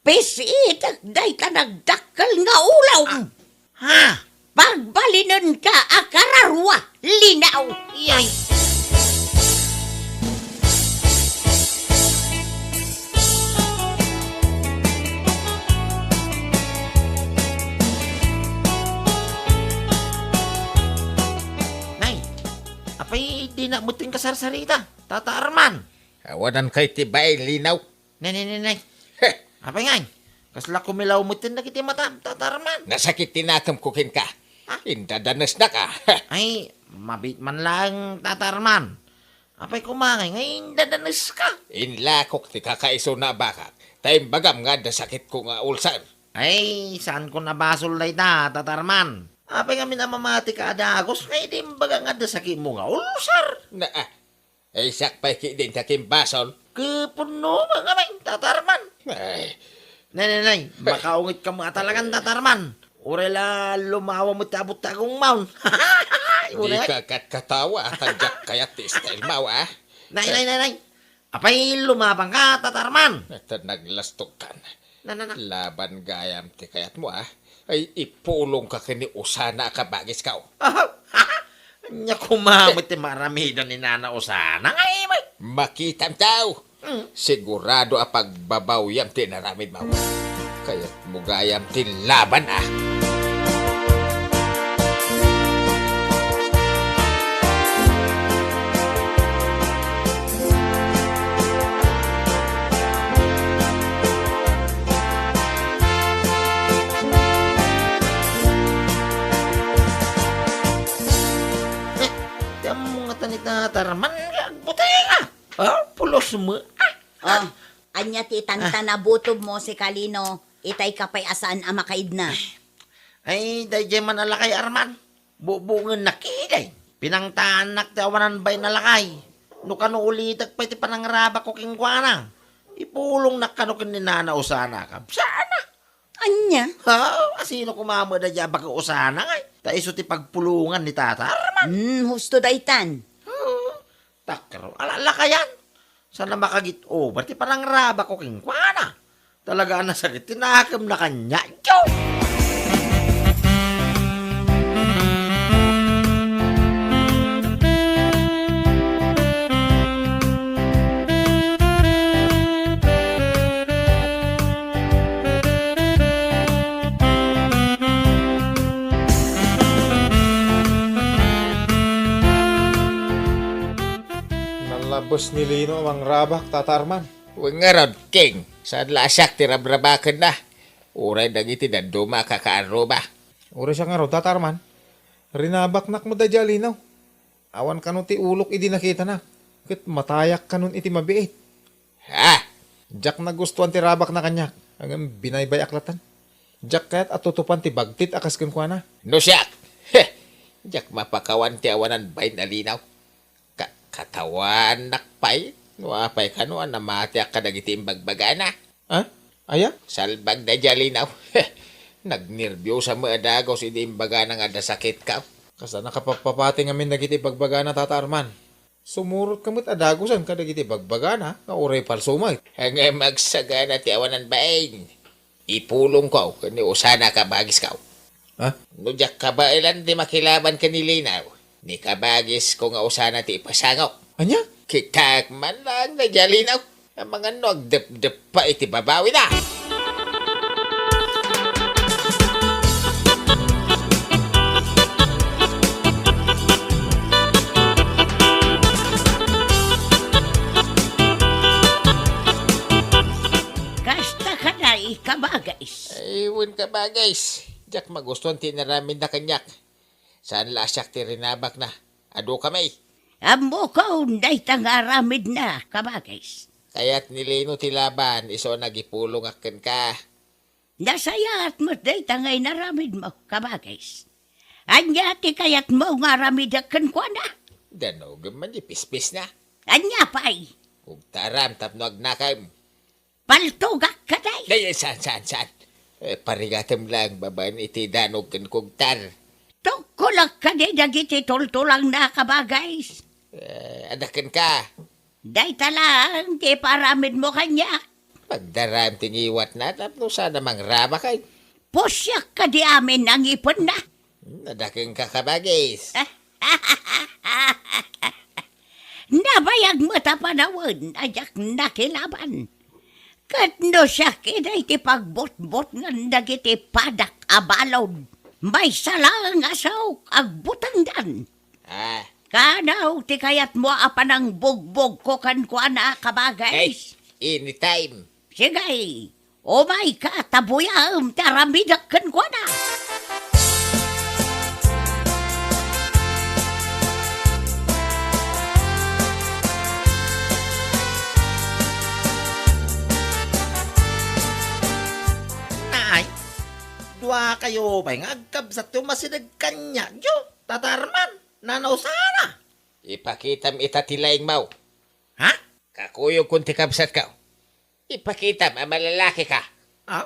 Pis-itek dayta nagdakkel nga ulom. Ah, ha? Pagbalinenka a kararua, Linaw. Iyay. Nay, apay dinak metten kasarsarita, Tata Arman? Awanan kay ti bay, Linaw. Nay, nay, nay, nay. Heh. Apay ngay? Kasla kumilaw metten dagiti matam, Tata Arman. Nasakit ti nakemko kenka. Ah? Indadanesnak. Ay, mabiit man laeng, Tata Arman. Apay koma ngay nga indadaneska? Inlakok ti kakaisuna a bakak, ta imbagam nga adda sakitko nga ulcer. Ay, saanko a basol dayta, Tata Arman. Apay ngamin a mamatika a dagus nga idi imbaga nga adda sakitmo nga ulcer? Na, ah, Ay, siak pay ketdin ti akimbasol. Kapunno met ngamin, Tata Arman. Ay. Nay, nay, nay, makaungetka met a talagan, Tata Arman. Uray la lumawa met ti abut ti agungmaon. Uray. Dika katkatawa, ta diak kayat ti style mo, ah. Nay, nay, nay, nay. Apay lumabangka, Tata Arman? Ita naglastogkan. Na, na, na. Laban gayam ti kayatmo, ah. Ay, ipulongka ken ni Osana a kabagisko. Ania koma met ti maaramiden ni Nana Osana, ngay met? Makitam tao. Mm. Sigurado a pagbabawyam ti inaramidmo. Kayatmo gayam ti laban, ah. Eh, ti ammo ngata ni Tata Arman nga agbutenga. Ah, pulos mo. Ah. Oh, ania ti tantanabutom mo, Sikalino? Itay ka pay a saan a makaidna. Ay, daydiay man a lakay, Arman. Bubungennak idiay. Pinangtaannak ti awanan bain a lakay. No kano ulitek pay ti panangrabakko kenkuana, ipulongnak kano ken ni Nana Osana a kabsatna. Ania? Ha? Asino koma met daydiay a baket Osana, ngay? Ta isu ti pagpulongan ni Tata Arman. Hmm, husto daytan. Hmm, takro, ala-, lakayan. Sana makagit-over ti panangrabakko kenkuana. Talaga a nasakit ti nakemna kaniak. Nalabes ni Lino a mangrabak, Tata Arman. Wen ngarud, King, saan la a siak ti rabrabakenna. Uray dagiti dadduma a kakaarruba. Uray siak ngarud, Tata Arman. Rinabaknak met daydiay a Lino. Awan kano ti ulok idi nakitanak, ket matayak kanon iti mabiit. Ha? Diak nagustuan ti rabakna kaniak, ngem binaybay-ak latta. Diak kayat a tutupan ti bagtit a kas kenkuana. No siak, he, diak mapakawan ti awanan bain a Lino. Ka-, katawanak pay, no apay kano a namatiak kadagiti imbagbagana. Ha? Aya? Salbag daydiay a Lino. Nagnerbios a met a dagus idi imbagana nga adda sakitka. Kasla nakapagpapati ngamin dagiti ibagbagana, Tata Arman. Sumurotka met a dagusen kadagiti ibagbagana nga uray palso met. Ngem agsagana ti awanan bain. Ipulongko ken ni Osana a kabagisko. Ha? No diak kabaelan ti makilaban ken ni Lino, ni kabagisko nga Osana ti ipasangok. Ania? Kitaek man laeng daydiay a Lino. Amangan no agdepdeppa iti babawina. Kasta kadi, kabagis. Ay, wen, kabagis. Diak magustuan ti inaramidna kaniak. Saan la a siak ti rinabakna. Adu kami. Ammokon dayta nga aramidna, kabagis. Kayat ni Lino ti laban, isu a nagipulongak kenka. Nasayaat met dayta nga inaramidmo, kabagis. Ania ti kayatmo nga aramidek kenkuana? Danogem man ti pispisna. Ania pay? Kugtaram tapno agnakem. Paltogak kadi? Ay, saan, saan, saan? Eh, parigatem laeng babaen iti danog ken kugtar. Tukkolek kadi dagiti tultulangna, kabagis? Eh, adda kenka. Dayta laeng ti ipaaramidmo kaniak. Pagdaraem ti ngiwatna tapno saan a mangrabak. Pusiak kadi amin a ngipenna. Hmm, adda kenka, kabagis. Nabayag met a panawen a diak nakilaban. Ket no siak, idiay ti pagbutbutngen dagiti padak a balud, maysa laeng a saok agbutengdan. Ah. Kano ti kayatmo a panangbugbogko kenkuana, kabagis? Hey, anytime. Sige, umayka ta buyaem ti aramidek kenkuana. Nay, duakayo pay nga agkabsatyo masideg kaniak, Tata Arman, Nana Osana. Ipakitam ita ti laingmo. Ha? Kakuyogkon ti kabsatko. Ipakitam a malalakika. Aw?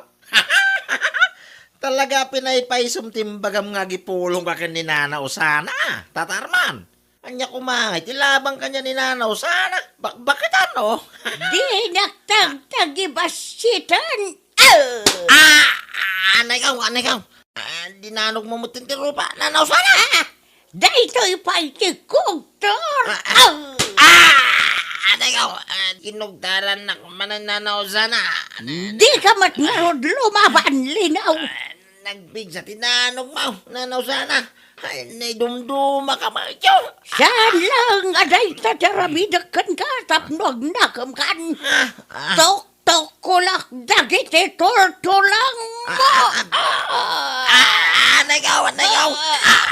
Talaga a pinaypaysom ti imbagam nga agipulongka ken ni Nana Osana, Tata Arman. Ania koma ngay ti labang kaniak ni Nana Osana? Bakbaketan, oh. Dinak tagtagibasiten. Ah! Ah! Anay kaw, anay kaw. Ah, dinanogmo met ti rupa, Nana Osana. Ah! Daytoy pay ti kugtar. Ah, ah. Ah! Ah! Anay kaw, ah, kinugtarannak manen, Nana Osana. Dika met ngarud lumaban, Lino. Ah, nagpigsa ti nanogmo, Nana Osana. Ay, naidumdumaka met. Saan laeng a dayta ti aramidek kenka tapno agnakemkan. Ah, ah. Tok- Tukkolak dagiti tultulangmo. Ah, ah, ah. Ah, anay kaw, anay kaw. Ah, ah,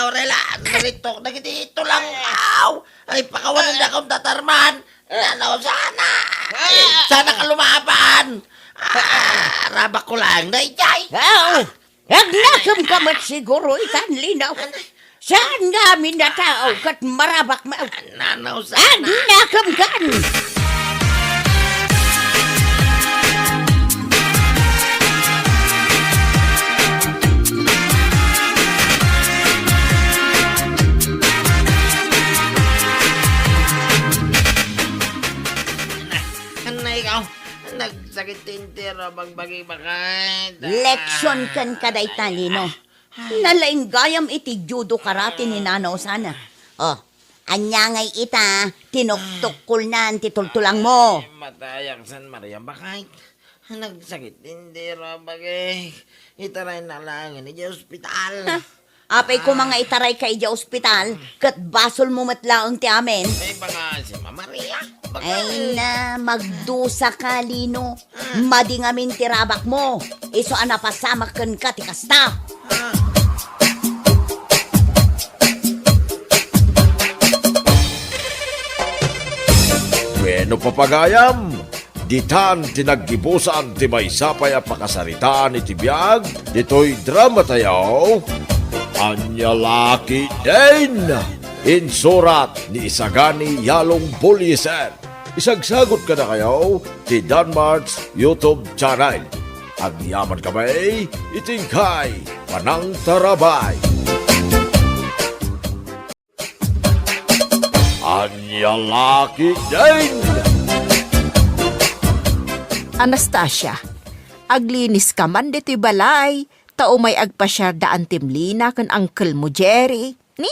Aurela, naritok dagiti tulang. Aw, ay, pakawanendakon, Tata Arman. Nana Osana. Ay, saan ka lumaban? Ah, rabakko laeng daydiay. Aw. Agnakemka met siguro itan, Lino. Saan nga amin a tao ket marabakmo? Nana Osana. Agnakemkan! Pero pagbagi bakay. Leksion kenka dayta, Lino. Nalaing gayam iti judo karate ni Nana Osana. Oh, ania ngay ita, tinuktukkolnan ti tultulangmo. Ay, matayak, San Maria, bakay. Nagsakit, hindi ra bagay. Itaray na lang ni ospital. Ha? Apay koma nga itaray ka idiay ospital, ket basolmo met laeng ti amin. Ay, baka si Mama Maria. Baka Ay na, magdusa ka, Lino. Madi ngamin ti rabakmo. Isu a napasamak kenka ti kasta. Bueno, papagayam, ditan ti naggibusan ti maysa pay a pakasaritaan iti biag ditoy dramatayo, Ania La Ketdin! Insurat ni Isagani Yalong Bullieser. Isagsagut kadakayo ti Danmart's YouTube channel. Agyaman kami iti inkay panangtarabay. Ania La Ketdin! Anastasia, aglinis ka man ditoy balay, ta umay agpasiar da Antim Lina ken Uncle mo Jerry. Ni,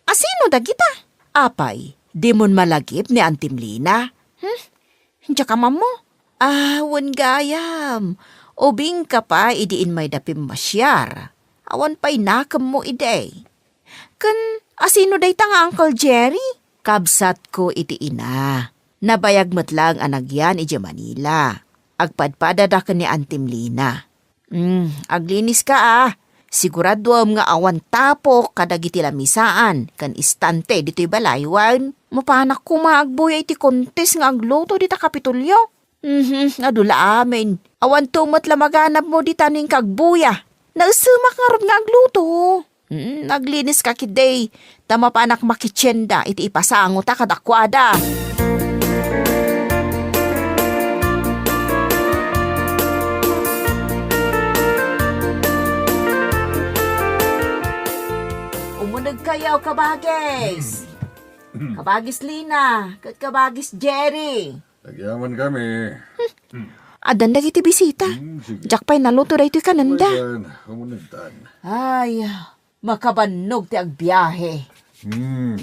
asino dagita? Apay, dimon malagip ni Antim Lina? Hmm? Diak ammo? Ah, wen gayam. Ubingka pay idi immayda pimmasiar. Awan pay nakemmo idi. Ken asino dayta nga Uncle Jerry? Kabsatko iti ina. Nabayag met laeng a nagyan idiay Manila. Agpadpadada ken ni Antim Lina. Hmm, aglinis ka, ah. Siguraduem nga awan tapok kadagiti lamisaan ken istante ditoy balay wen mapanak koma agbuya iti kontes nga agluto dita Kapitolyo. Mhm, adu la amin. Awanto met la maganabmo dita no inka agbuya. Naesemak ngarud nga agluto. Mm, aglinis ka ketdi, ta mapanak makitienda iti ipasangota kadakuada. Umunegkayo, kabagis. Kabagis Lina, ket kabagis Jerry. Agyaman kami. Addan dagiti bisita. Hmm, sige. Diak pay naluto daytoy kanenda. Ayan, umunegtan. Ay, makabannog ti agbiahe. Hmm.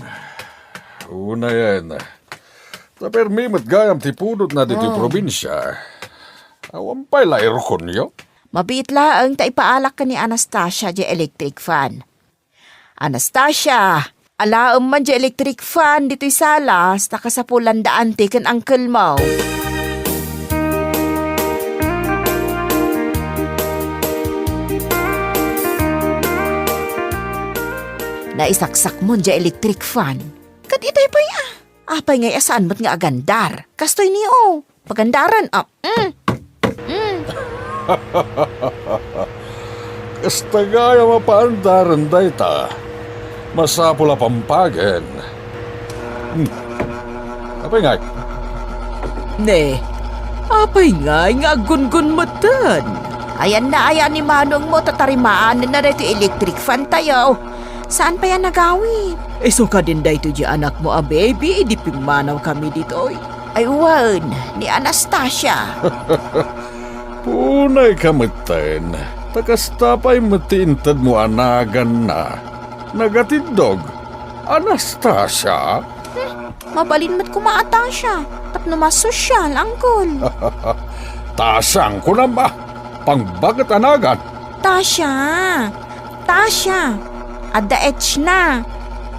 Unayen. Ta permi met gayam ti pudotna ditoy Oh. probinsia. Awan pay la airconyo? Mabiit laeng ta ipaalak ken ni Anastasia diay electric fan. Anastasia, alaem man diay electric fan ditoy sala, ta kasapulan da anti ken uncle mo. Naisaksakmon diay electric fan. Ket itay pay, ah. Apay ngay a saan met nga agandar? Kastoy ni, o. Pagandaren, ah. Mm. Mm. Kasta gayam a paandaren dayta. Masapul a pampagen. Hmm. Apay ngay? Ne, apay ngay nga aggungun metten? Ayanna aya ni manongmo ta tarimaanenna daytoy electric fan tayo. Saan pay a nagawid? Isu kadin daytoy diay anakmo a baby idi pimmanaw kami ditoy. Ay wen, ni Anastasia. Punay ka metten, ta kasta pay met ti intedmo a naganna. Nagatiddog, Anastasia? Hmm, mabalin met koma a Tasha, tapno mas sosyal, uncle. Tasha ang kunam a, pangbaket a nagan. Tasha, Tasha, adda H na.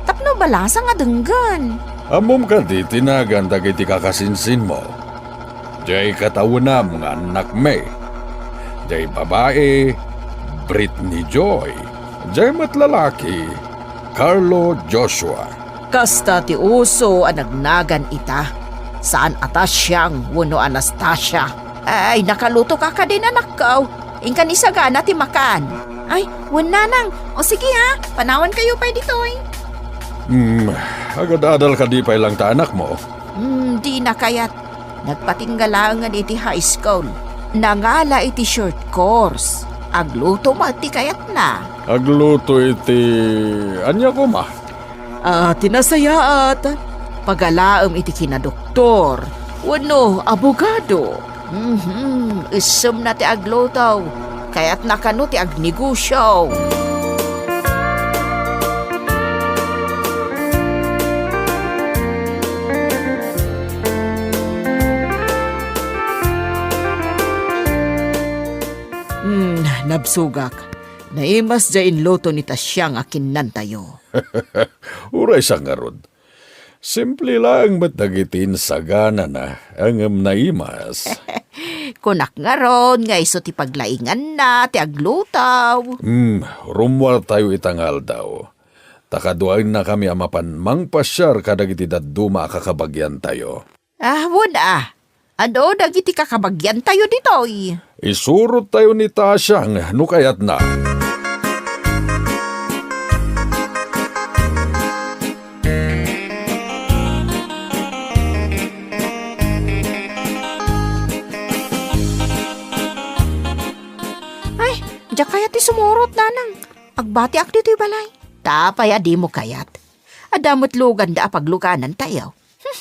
Tapno balasang a denggen. Ammom kadi ti nagan dagiti kakasinsinmo? Diay katawenam nga annakmi. Diay babai, Britney Joy. Diay met lalaki, Carlo Joshua. Kasta ti uso a nagnagan ita. Saan a Tasyang wenno Anastasia. Ay, nakaluto ka kadin, anakko. Inka ni Sagana ti makan. Ay, wen nanang. O sige ha, panawan kayo pay ditoy. Hmm, agadadal kadi pay lang ta anakmo? Hmm, dina kayat. Nagpatingga laengen iti high school. Nangala iti short course. Agluto met ti kayatna. Agluto iti ania koma? Ah, ti nasayaat, pagalaem iti kinadoktor wenno abogado. Mhm, isem na ti agluto. Kayatna kano ti agnegosio. Hmm, nabsogak. Naimas diay inluto ni Tasiang a kinnantayo. Uray sa ngarud. Simple laeng met dagiti insaganana, ngem naimas. Kunak ngarud nga isu ti paglainganna ti agluto. Hmm, rummuartayo ita nga aldaw. Ta kaduaennakami a mapan mangpasiar kadagiti dadduma a kakabagiantayo. Ah, wen a. Adu dagiti kakabagiantayo ditoy. Isurottayo ni Tasiang no kayatna. Ay, diak kayat ti sumurot, nanang. Agbatiak ditoy balay. Ta apay a dimo kayat? Adda met luganda a pagluganantayo. Hmm,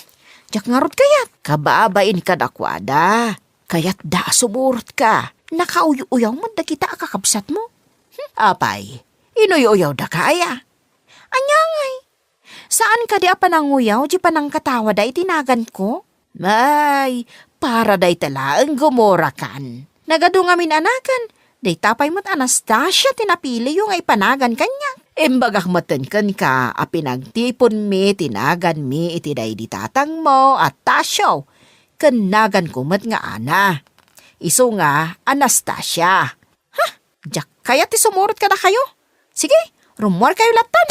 diak ngarud kayat. Kababain kadakuada. Kayatda a sumurotka. Nakauy-uyaw met dagita a kakabsatmo. Hmm, apay, inuy-uyawdaka aya? Ania ngay? Saan kadi a pananguyaw ti panangkatawada iti naganko? Ay, para dayta laeng gumurakan. Nagadu ngamin a nagan, dayta pay met Anastasia ti napiliyo nga ipanagan kaniak. Imbagak metten kenka a pinagtiponmi ti naganmi iti daydi tatangmo a Tasio, ken naganko met nga Ana. Isu nga Anastasia. Ha? Diak kayat ti sumurot kadakayo. Sige, rummuarkayo lattan.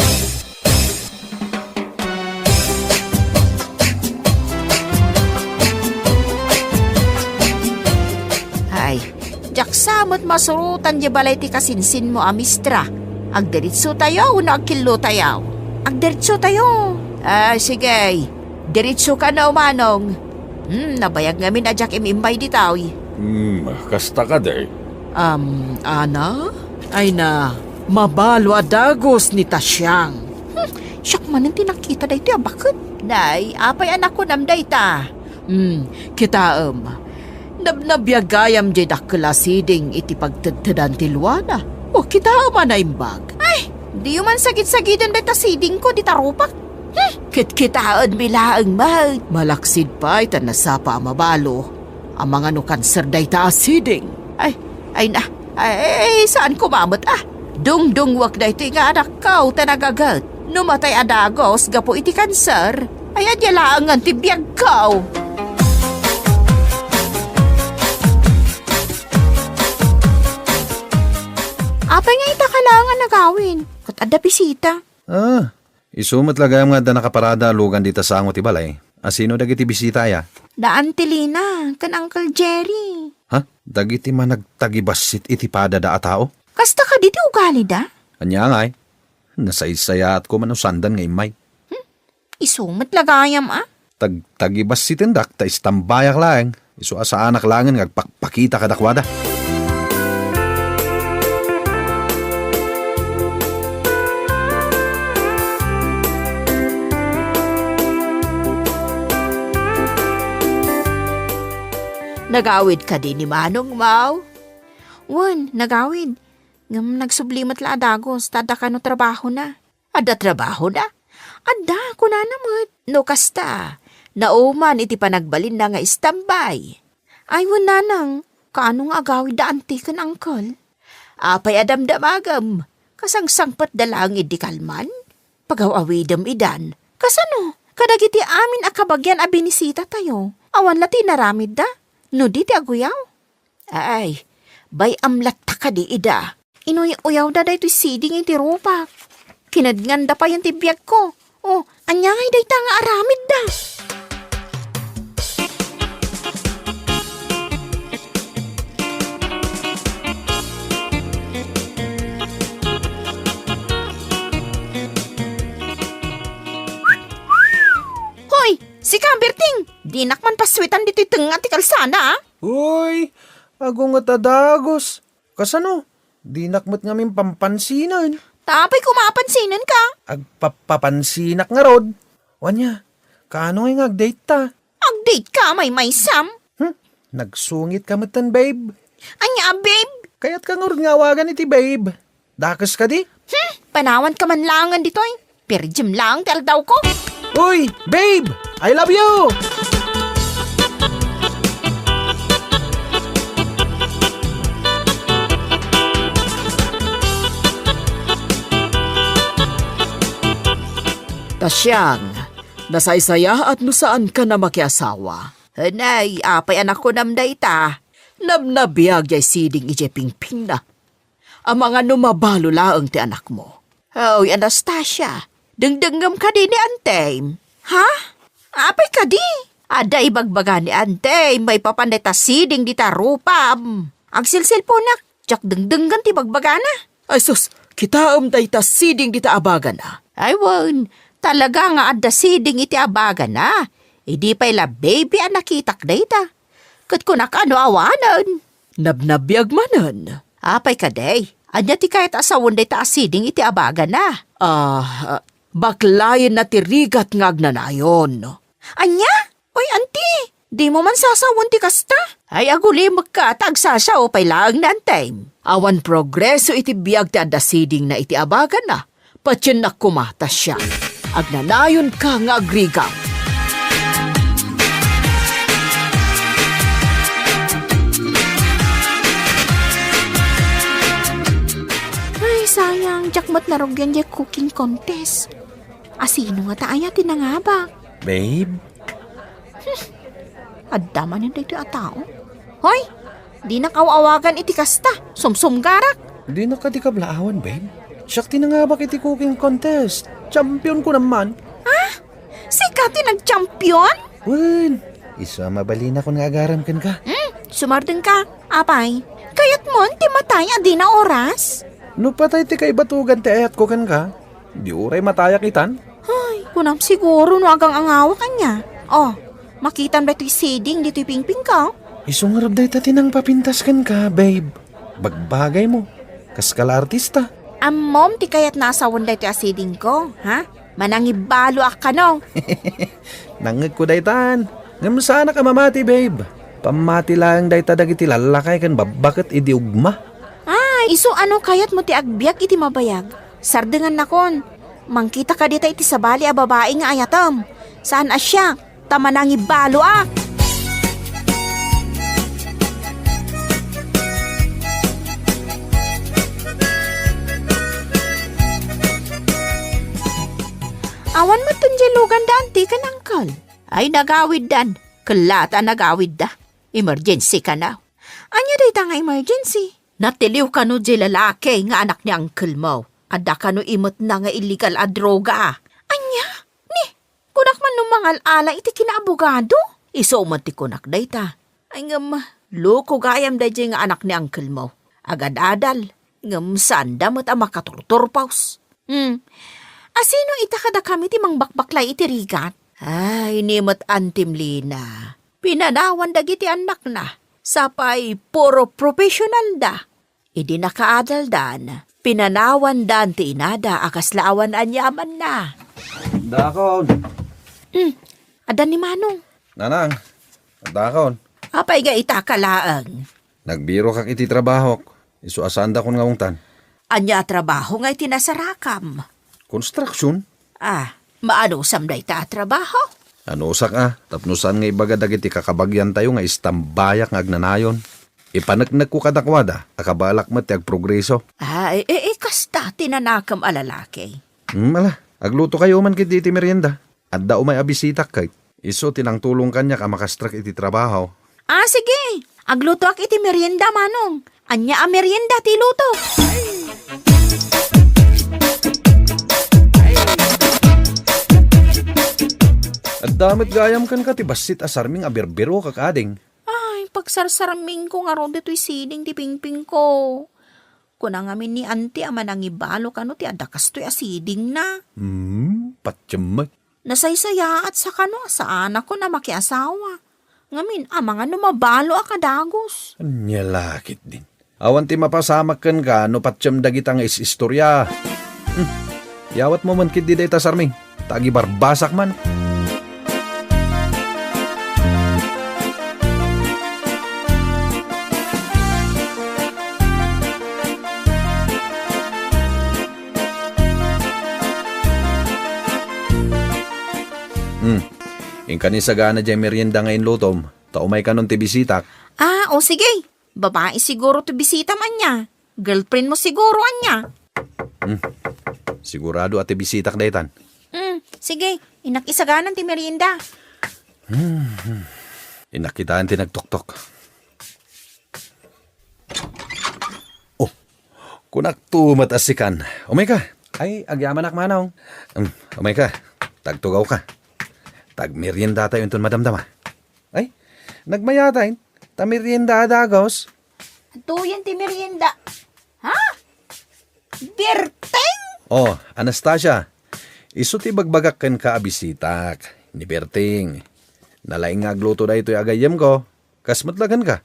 Ay, diak sa met masurotan diay balay ti kasinsinmo a mistra. Agdiritsotayo wenno agkillotayo? Agdiritsotayo. Ah, sige. Diritso kano, manong. Hmm, nabayag ngamin a diak im-immay ditoy. Hmm, kasta kadi? Um, Ana? Ay na, mabalo a dagus ni Tasiang. Hmm, siak manen ti nakita daytoy a baket. Nay, apay a nakunam dayta? Hmm, kitaem. Nabnabiag gayam diay dakkel a siding iti pagtedtedan ti luana. O, kitaem a naimbag. Ay, diyo man sagid-sagiden dayta sidingko, dita rupak. Hmm, kitkitaenmi laeng met. Malaksid pay ta nasapa a mabalo. Amangan no kanser dayta a siding. Ay, ay na, ay, ay, saan koma met, ah. Dungdungwak daytoy nga anakko ta nagaget. No matay a dagus gapu iti kanser, ay, adda laengen ti biagko. Apay nga ita ka laeng a nagawid? Ket adda bisita. Ah, isu met la gayam nga adda nakaparada a lugan dita sango ti balay. A sino dagiti bisita aya? Da Auntie Lina ken Uncle Jerry. Ha? Dagiti managtagibassit iti padada a tao? Kasta kadi ti ugalida? Ania ngay? Nasaysayaatko man no saandan nga immay. Hmm? Isu met la gayam a? Tagtagibassitendak ta istambayak laeng. Isu a saanak laengen nga agpakpakita kadakuada. Nagawid kadi ni manongmo? Wen, nagawid. Ngem nagsubli met la a dagus ta adda kano trabahona. Adda trabahona? Adda, kunana met. No kasta, nauman iti panagbalinna nga istambay. Ay, wen nanang, kaano nga agawid da anti ken angkel? Apay a damdamagem? Kasangsangpetda laeng idi kalman? Pagaw-awidem idan. Kasano? Kadagiti amin a kabagian a binisitatayo, awan la ti inaramidda? No di ti aguyaw? Ay, bay-am latta kadi ida. Inuy-uyawda daytoy siding iti rupak. Kinednganda payen ti biagko. O, ania ngay dayta nga aramidda? Hoy, sika, Berting! Dinak man pasuitan ditoy tengnga ti kalsada, a? Uy, agunget a dagus. Kasano? Dinak met ngamin pampansinen. Ta apay koma a pansinenka? Agpapapansinak ngarud. Wen aya, kaano ngay nga agdate ta? Agdate ka, maymaysam? Hmm? Nagsungit ka metten, babe. Ania, babe? Kayat ka ngarud nga awagan iti babe. Dakes kadi? Hmm, panawan ka man laengen ditoy. Perdiem laeng ti aldaw ko. Uy, babe! I love you! Ta siang, nasaysayaat no saan ka na makiasawa. Anay, apay a nakunam dayta? Nabnabiag jay siding idiay pingpingna. Amangan no mabalo laeng ti anakmo. Oy, Anastasia, dengdengngem kadi ni Antem? Ha? Apay kadi? Adda ibagbaga ni Antem maipapan dayta siding dita rupam. Agsilsilponak, diak dengdenggen ti bagbagana. Ay sus, kitaem dayta siding dita abagana. Ay wen, talaga nga adda siding iti abagana. Idi pay la baby a nakitak dayta. Ket kunak a no awanen. Nabnabiag manen. Apay kadi? Ania ti kayat a sawen dayta a siding iti abagana? Ah, baklayenna ti rigat nga agnanayon. Ania? Oy, anti, dimo man sasawen ti kasta? Ay, agulimekka ta agsasao pay laeng ni Antem. Awan progreso iti biag ti adda sidingna iti abagana. Patiennak koma ta siak. Agnanayonka nga agrigat. Ay, sayang, diak met narugian diay cooking contest. Asino ngata aya ti nangabak? Babe? Adda manen daytoy a tao? Hoy, dinak aw-awagan iti kasta. Sumsumgarak. Dinak kadi kablaawan, babe. Siak ti nangabak iti cooking contest. Champion ko naman. Ha? Sika ti nag-champion? Wen, isu a mabalinakon nga agaram kenka. Hmm, sumardengka. Apay, kayatmon ti matay a dina oras? No patay ti kaibatugan ti ayatko kenka, di uray matayak itan? Ay, kunam siguro no agang-angawak ania. Oh, makitam daytoy siding ditoy pingpingko? Isu ngarud dayta ti nangpapintas kenka, babe. Bagbagaymo. Kaska la artista. Ammom ti kayatna a sawen daytoy a sidingko, ha? Manangibaloak kano. Nangngegko daytan. Ngem saanak a mamati, babe. Pammati laeng dayta dagiti lallakay ken babbaket idi ugma. Ah, isu a no kayatmo ti agbiag iti mabayag, sardengannakon. Mangkita ka dita iti sabali a babai nga ayatem. Saan a siak, ta manangibaloak. Awan met diay lugan da anti ken angkel. Ay, nagawiddan. Kella ta nagawidda. Emergency kano. Ania dayta nga emergency? Natiliw kano diay lalaki nga anak ni angkelmo. Adda kano imetna nga illegal a droga. Ania? Ni, kunak man no mangal-ala iti kinaabogado? Isu met ti kunak dayta. Ay ngem, loko gayam daydiay nga anak ni angkelmo. Agad-adal, ngem saanda met a makaturturpaws. Hmm. Asino ita kadakami ti mangbakbaklay iti rigat? Ay, ni met Antim Lina. Pinanawan dagiti annakna. Sapay puro professional da. Idi nakaadaldan, pinanawandan ti inada a kasla awan aniamanna. Dakon. Hmm. Adda ni Manong. Nanang, dakon. Apay nga ita ka laeng? Nagbirokak iti trabahok. Isu a saandakon nga ungtan. Ania a trabaho nga iti nasarakam? Construction. Ah, maanusam dayta a trabaho? Anusak a, tapno saan nga ibaga dagiti kakabagiantayo nga istambayak nga agnanayon. Ipaneknekko kadakuada a kabaelak met ti agprogreso. Ah, e, e, e, kasta ti nanakem a lalaki. Hmm, ala, aglutokayo man ketdi iti merienda. Adda umay a bisitak ket isu ti nangtulong kaniak a makastrek iti trabaho. Ah, sige. Aglutoak iti merienda, Manong. Ania a merienda ti iluto? Adda met gayam kenka ti bassit a sarming a birbirokak, ading. Ay, pagsarsarmingko ngarud ditoy siding ti pingpingko. Kuna ngamin ni Auntie a manangibalo kano ti adda kastoy a sidingna. Hmm, patiem met. Nasaysayaat sa kano a saanakon a makiasawa. Ngamin, amangan no mabaloak a dagus. Ania la ketdin. Awan ti mapasamak kenka no patiem dagita nga is-istoria. Hmm. Yawatmo man ketdi dayta sarming, ta agibarbasak man. Inka ni sagana jay merienda nga inlutom, ta umay kanon ti bisitak. Ah, o sige. Babae siguro ti bisitam ania. Girlfriend mo siguro ania. Hmm. Sigurado a ti bisitak daytan. Hmm, sige. Innak isaganan ti merienda. Hmm. Innak kitaen ti nagtoktok. Oh, kunakto met a sikan. Umayka. Ay, agyamanak, Manong. Hmm, umayka. Tagtugawka. Tagmeriendatayo inton madamdama. Ay, nagmayatay. Ta merienda a dagus. Tuyen ti merienda. Ha? Berting? Oh, Anastasia. Isu ti bagbagak kenka a bisitak. Ni Berting. Nalaing nga agluto daytoy a gayyemko. Kas met la kenka.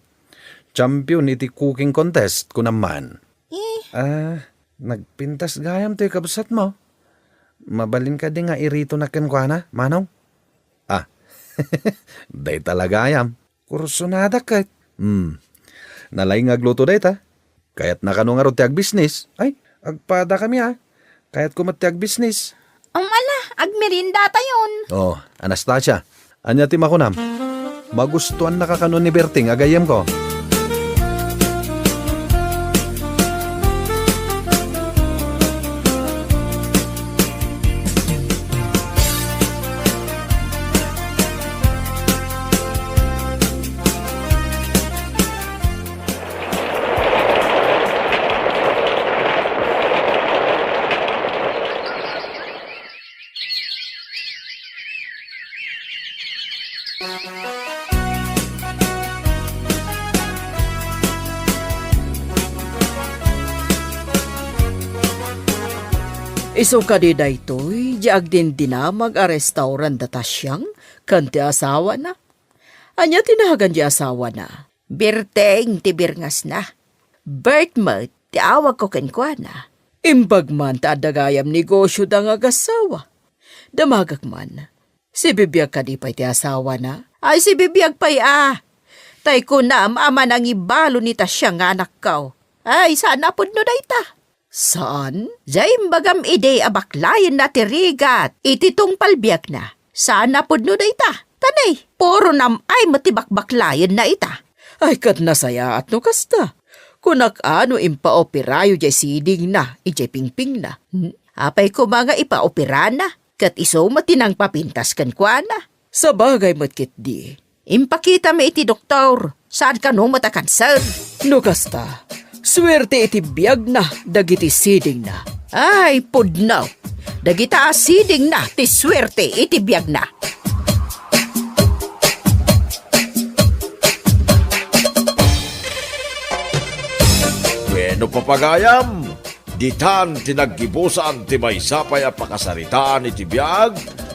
Champion iti cooking contest, kunam man. Eh. Ah, nagpintas gayam toy kabsatmo. Mabalin kadi nga iritonak kenkuana, Manong? Ah, dayta la gayam. Kursonadak ket. Hmm. Nalaing nga agluto dayta. Kayatna kano ngarud ti agbisnis? Ay, agpadakami a. Kayatko met ti agbisnis. Um, ala, agmeriendatayon. Oh, Anastasia, ania ti makunam? Magustuannaka kano ni Berting a gayyemko? Isu kadi daytoy, di agdindinamag a restaurant da Tasiang ken ti asawana? Ania ti nagan di asawana? Berting ti birngasna. Bert met ti awagko kenkuana. Imbag man ta adda gayam negosioda nga agassawa. Damagek man. Sibibiag kadi pay ti asawana? Ay, sibibiag pay a. Tay kunam a manangibalo ni Tasia nga anakko. Ay, saan a pudno dayta. Saan? Diay imbagam idi a baklayenna ti rigat iti tungpal biagna. Saan a pudno dayta. Tanay, puro nam-ay met ti bakbaklayenna ita. Ay, ket nasayaat no kasta. Kunak a no impaoperayo diay sidingna idiay pingpingna. Hmm? Apay koma nga ipaoperana? Ket isu met ti nangpapintas kenkuana. Sabagay met ketdi. Impakitami iti doktor. Saan kano met a kanser? No kasta, suerte iti biagna dagiti sidingna. Ay, pudno. Dagita a sidingna ti suerte iti biagna. Bueno, papagayam, ditan ti naggibusan ti maysa pay a pakasaritaan iti biag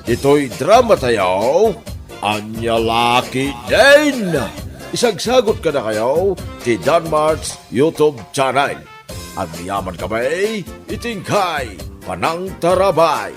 ditoy dramatayo, Ania La Ketdin. Isagsagut kadakayo ti Danmart's YouTube channel. Agyamankami iti inkay panangtarabay.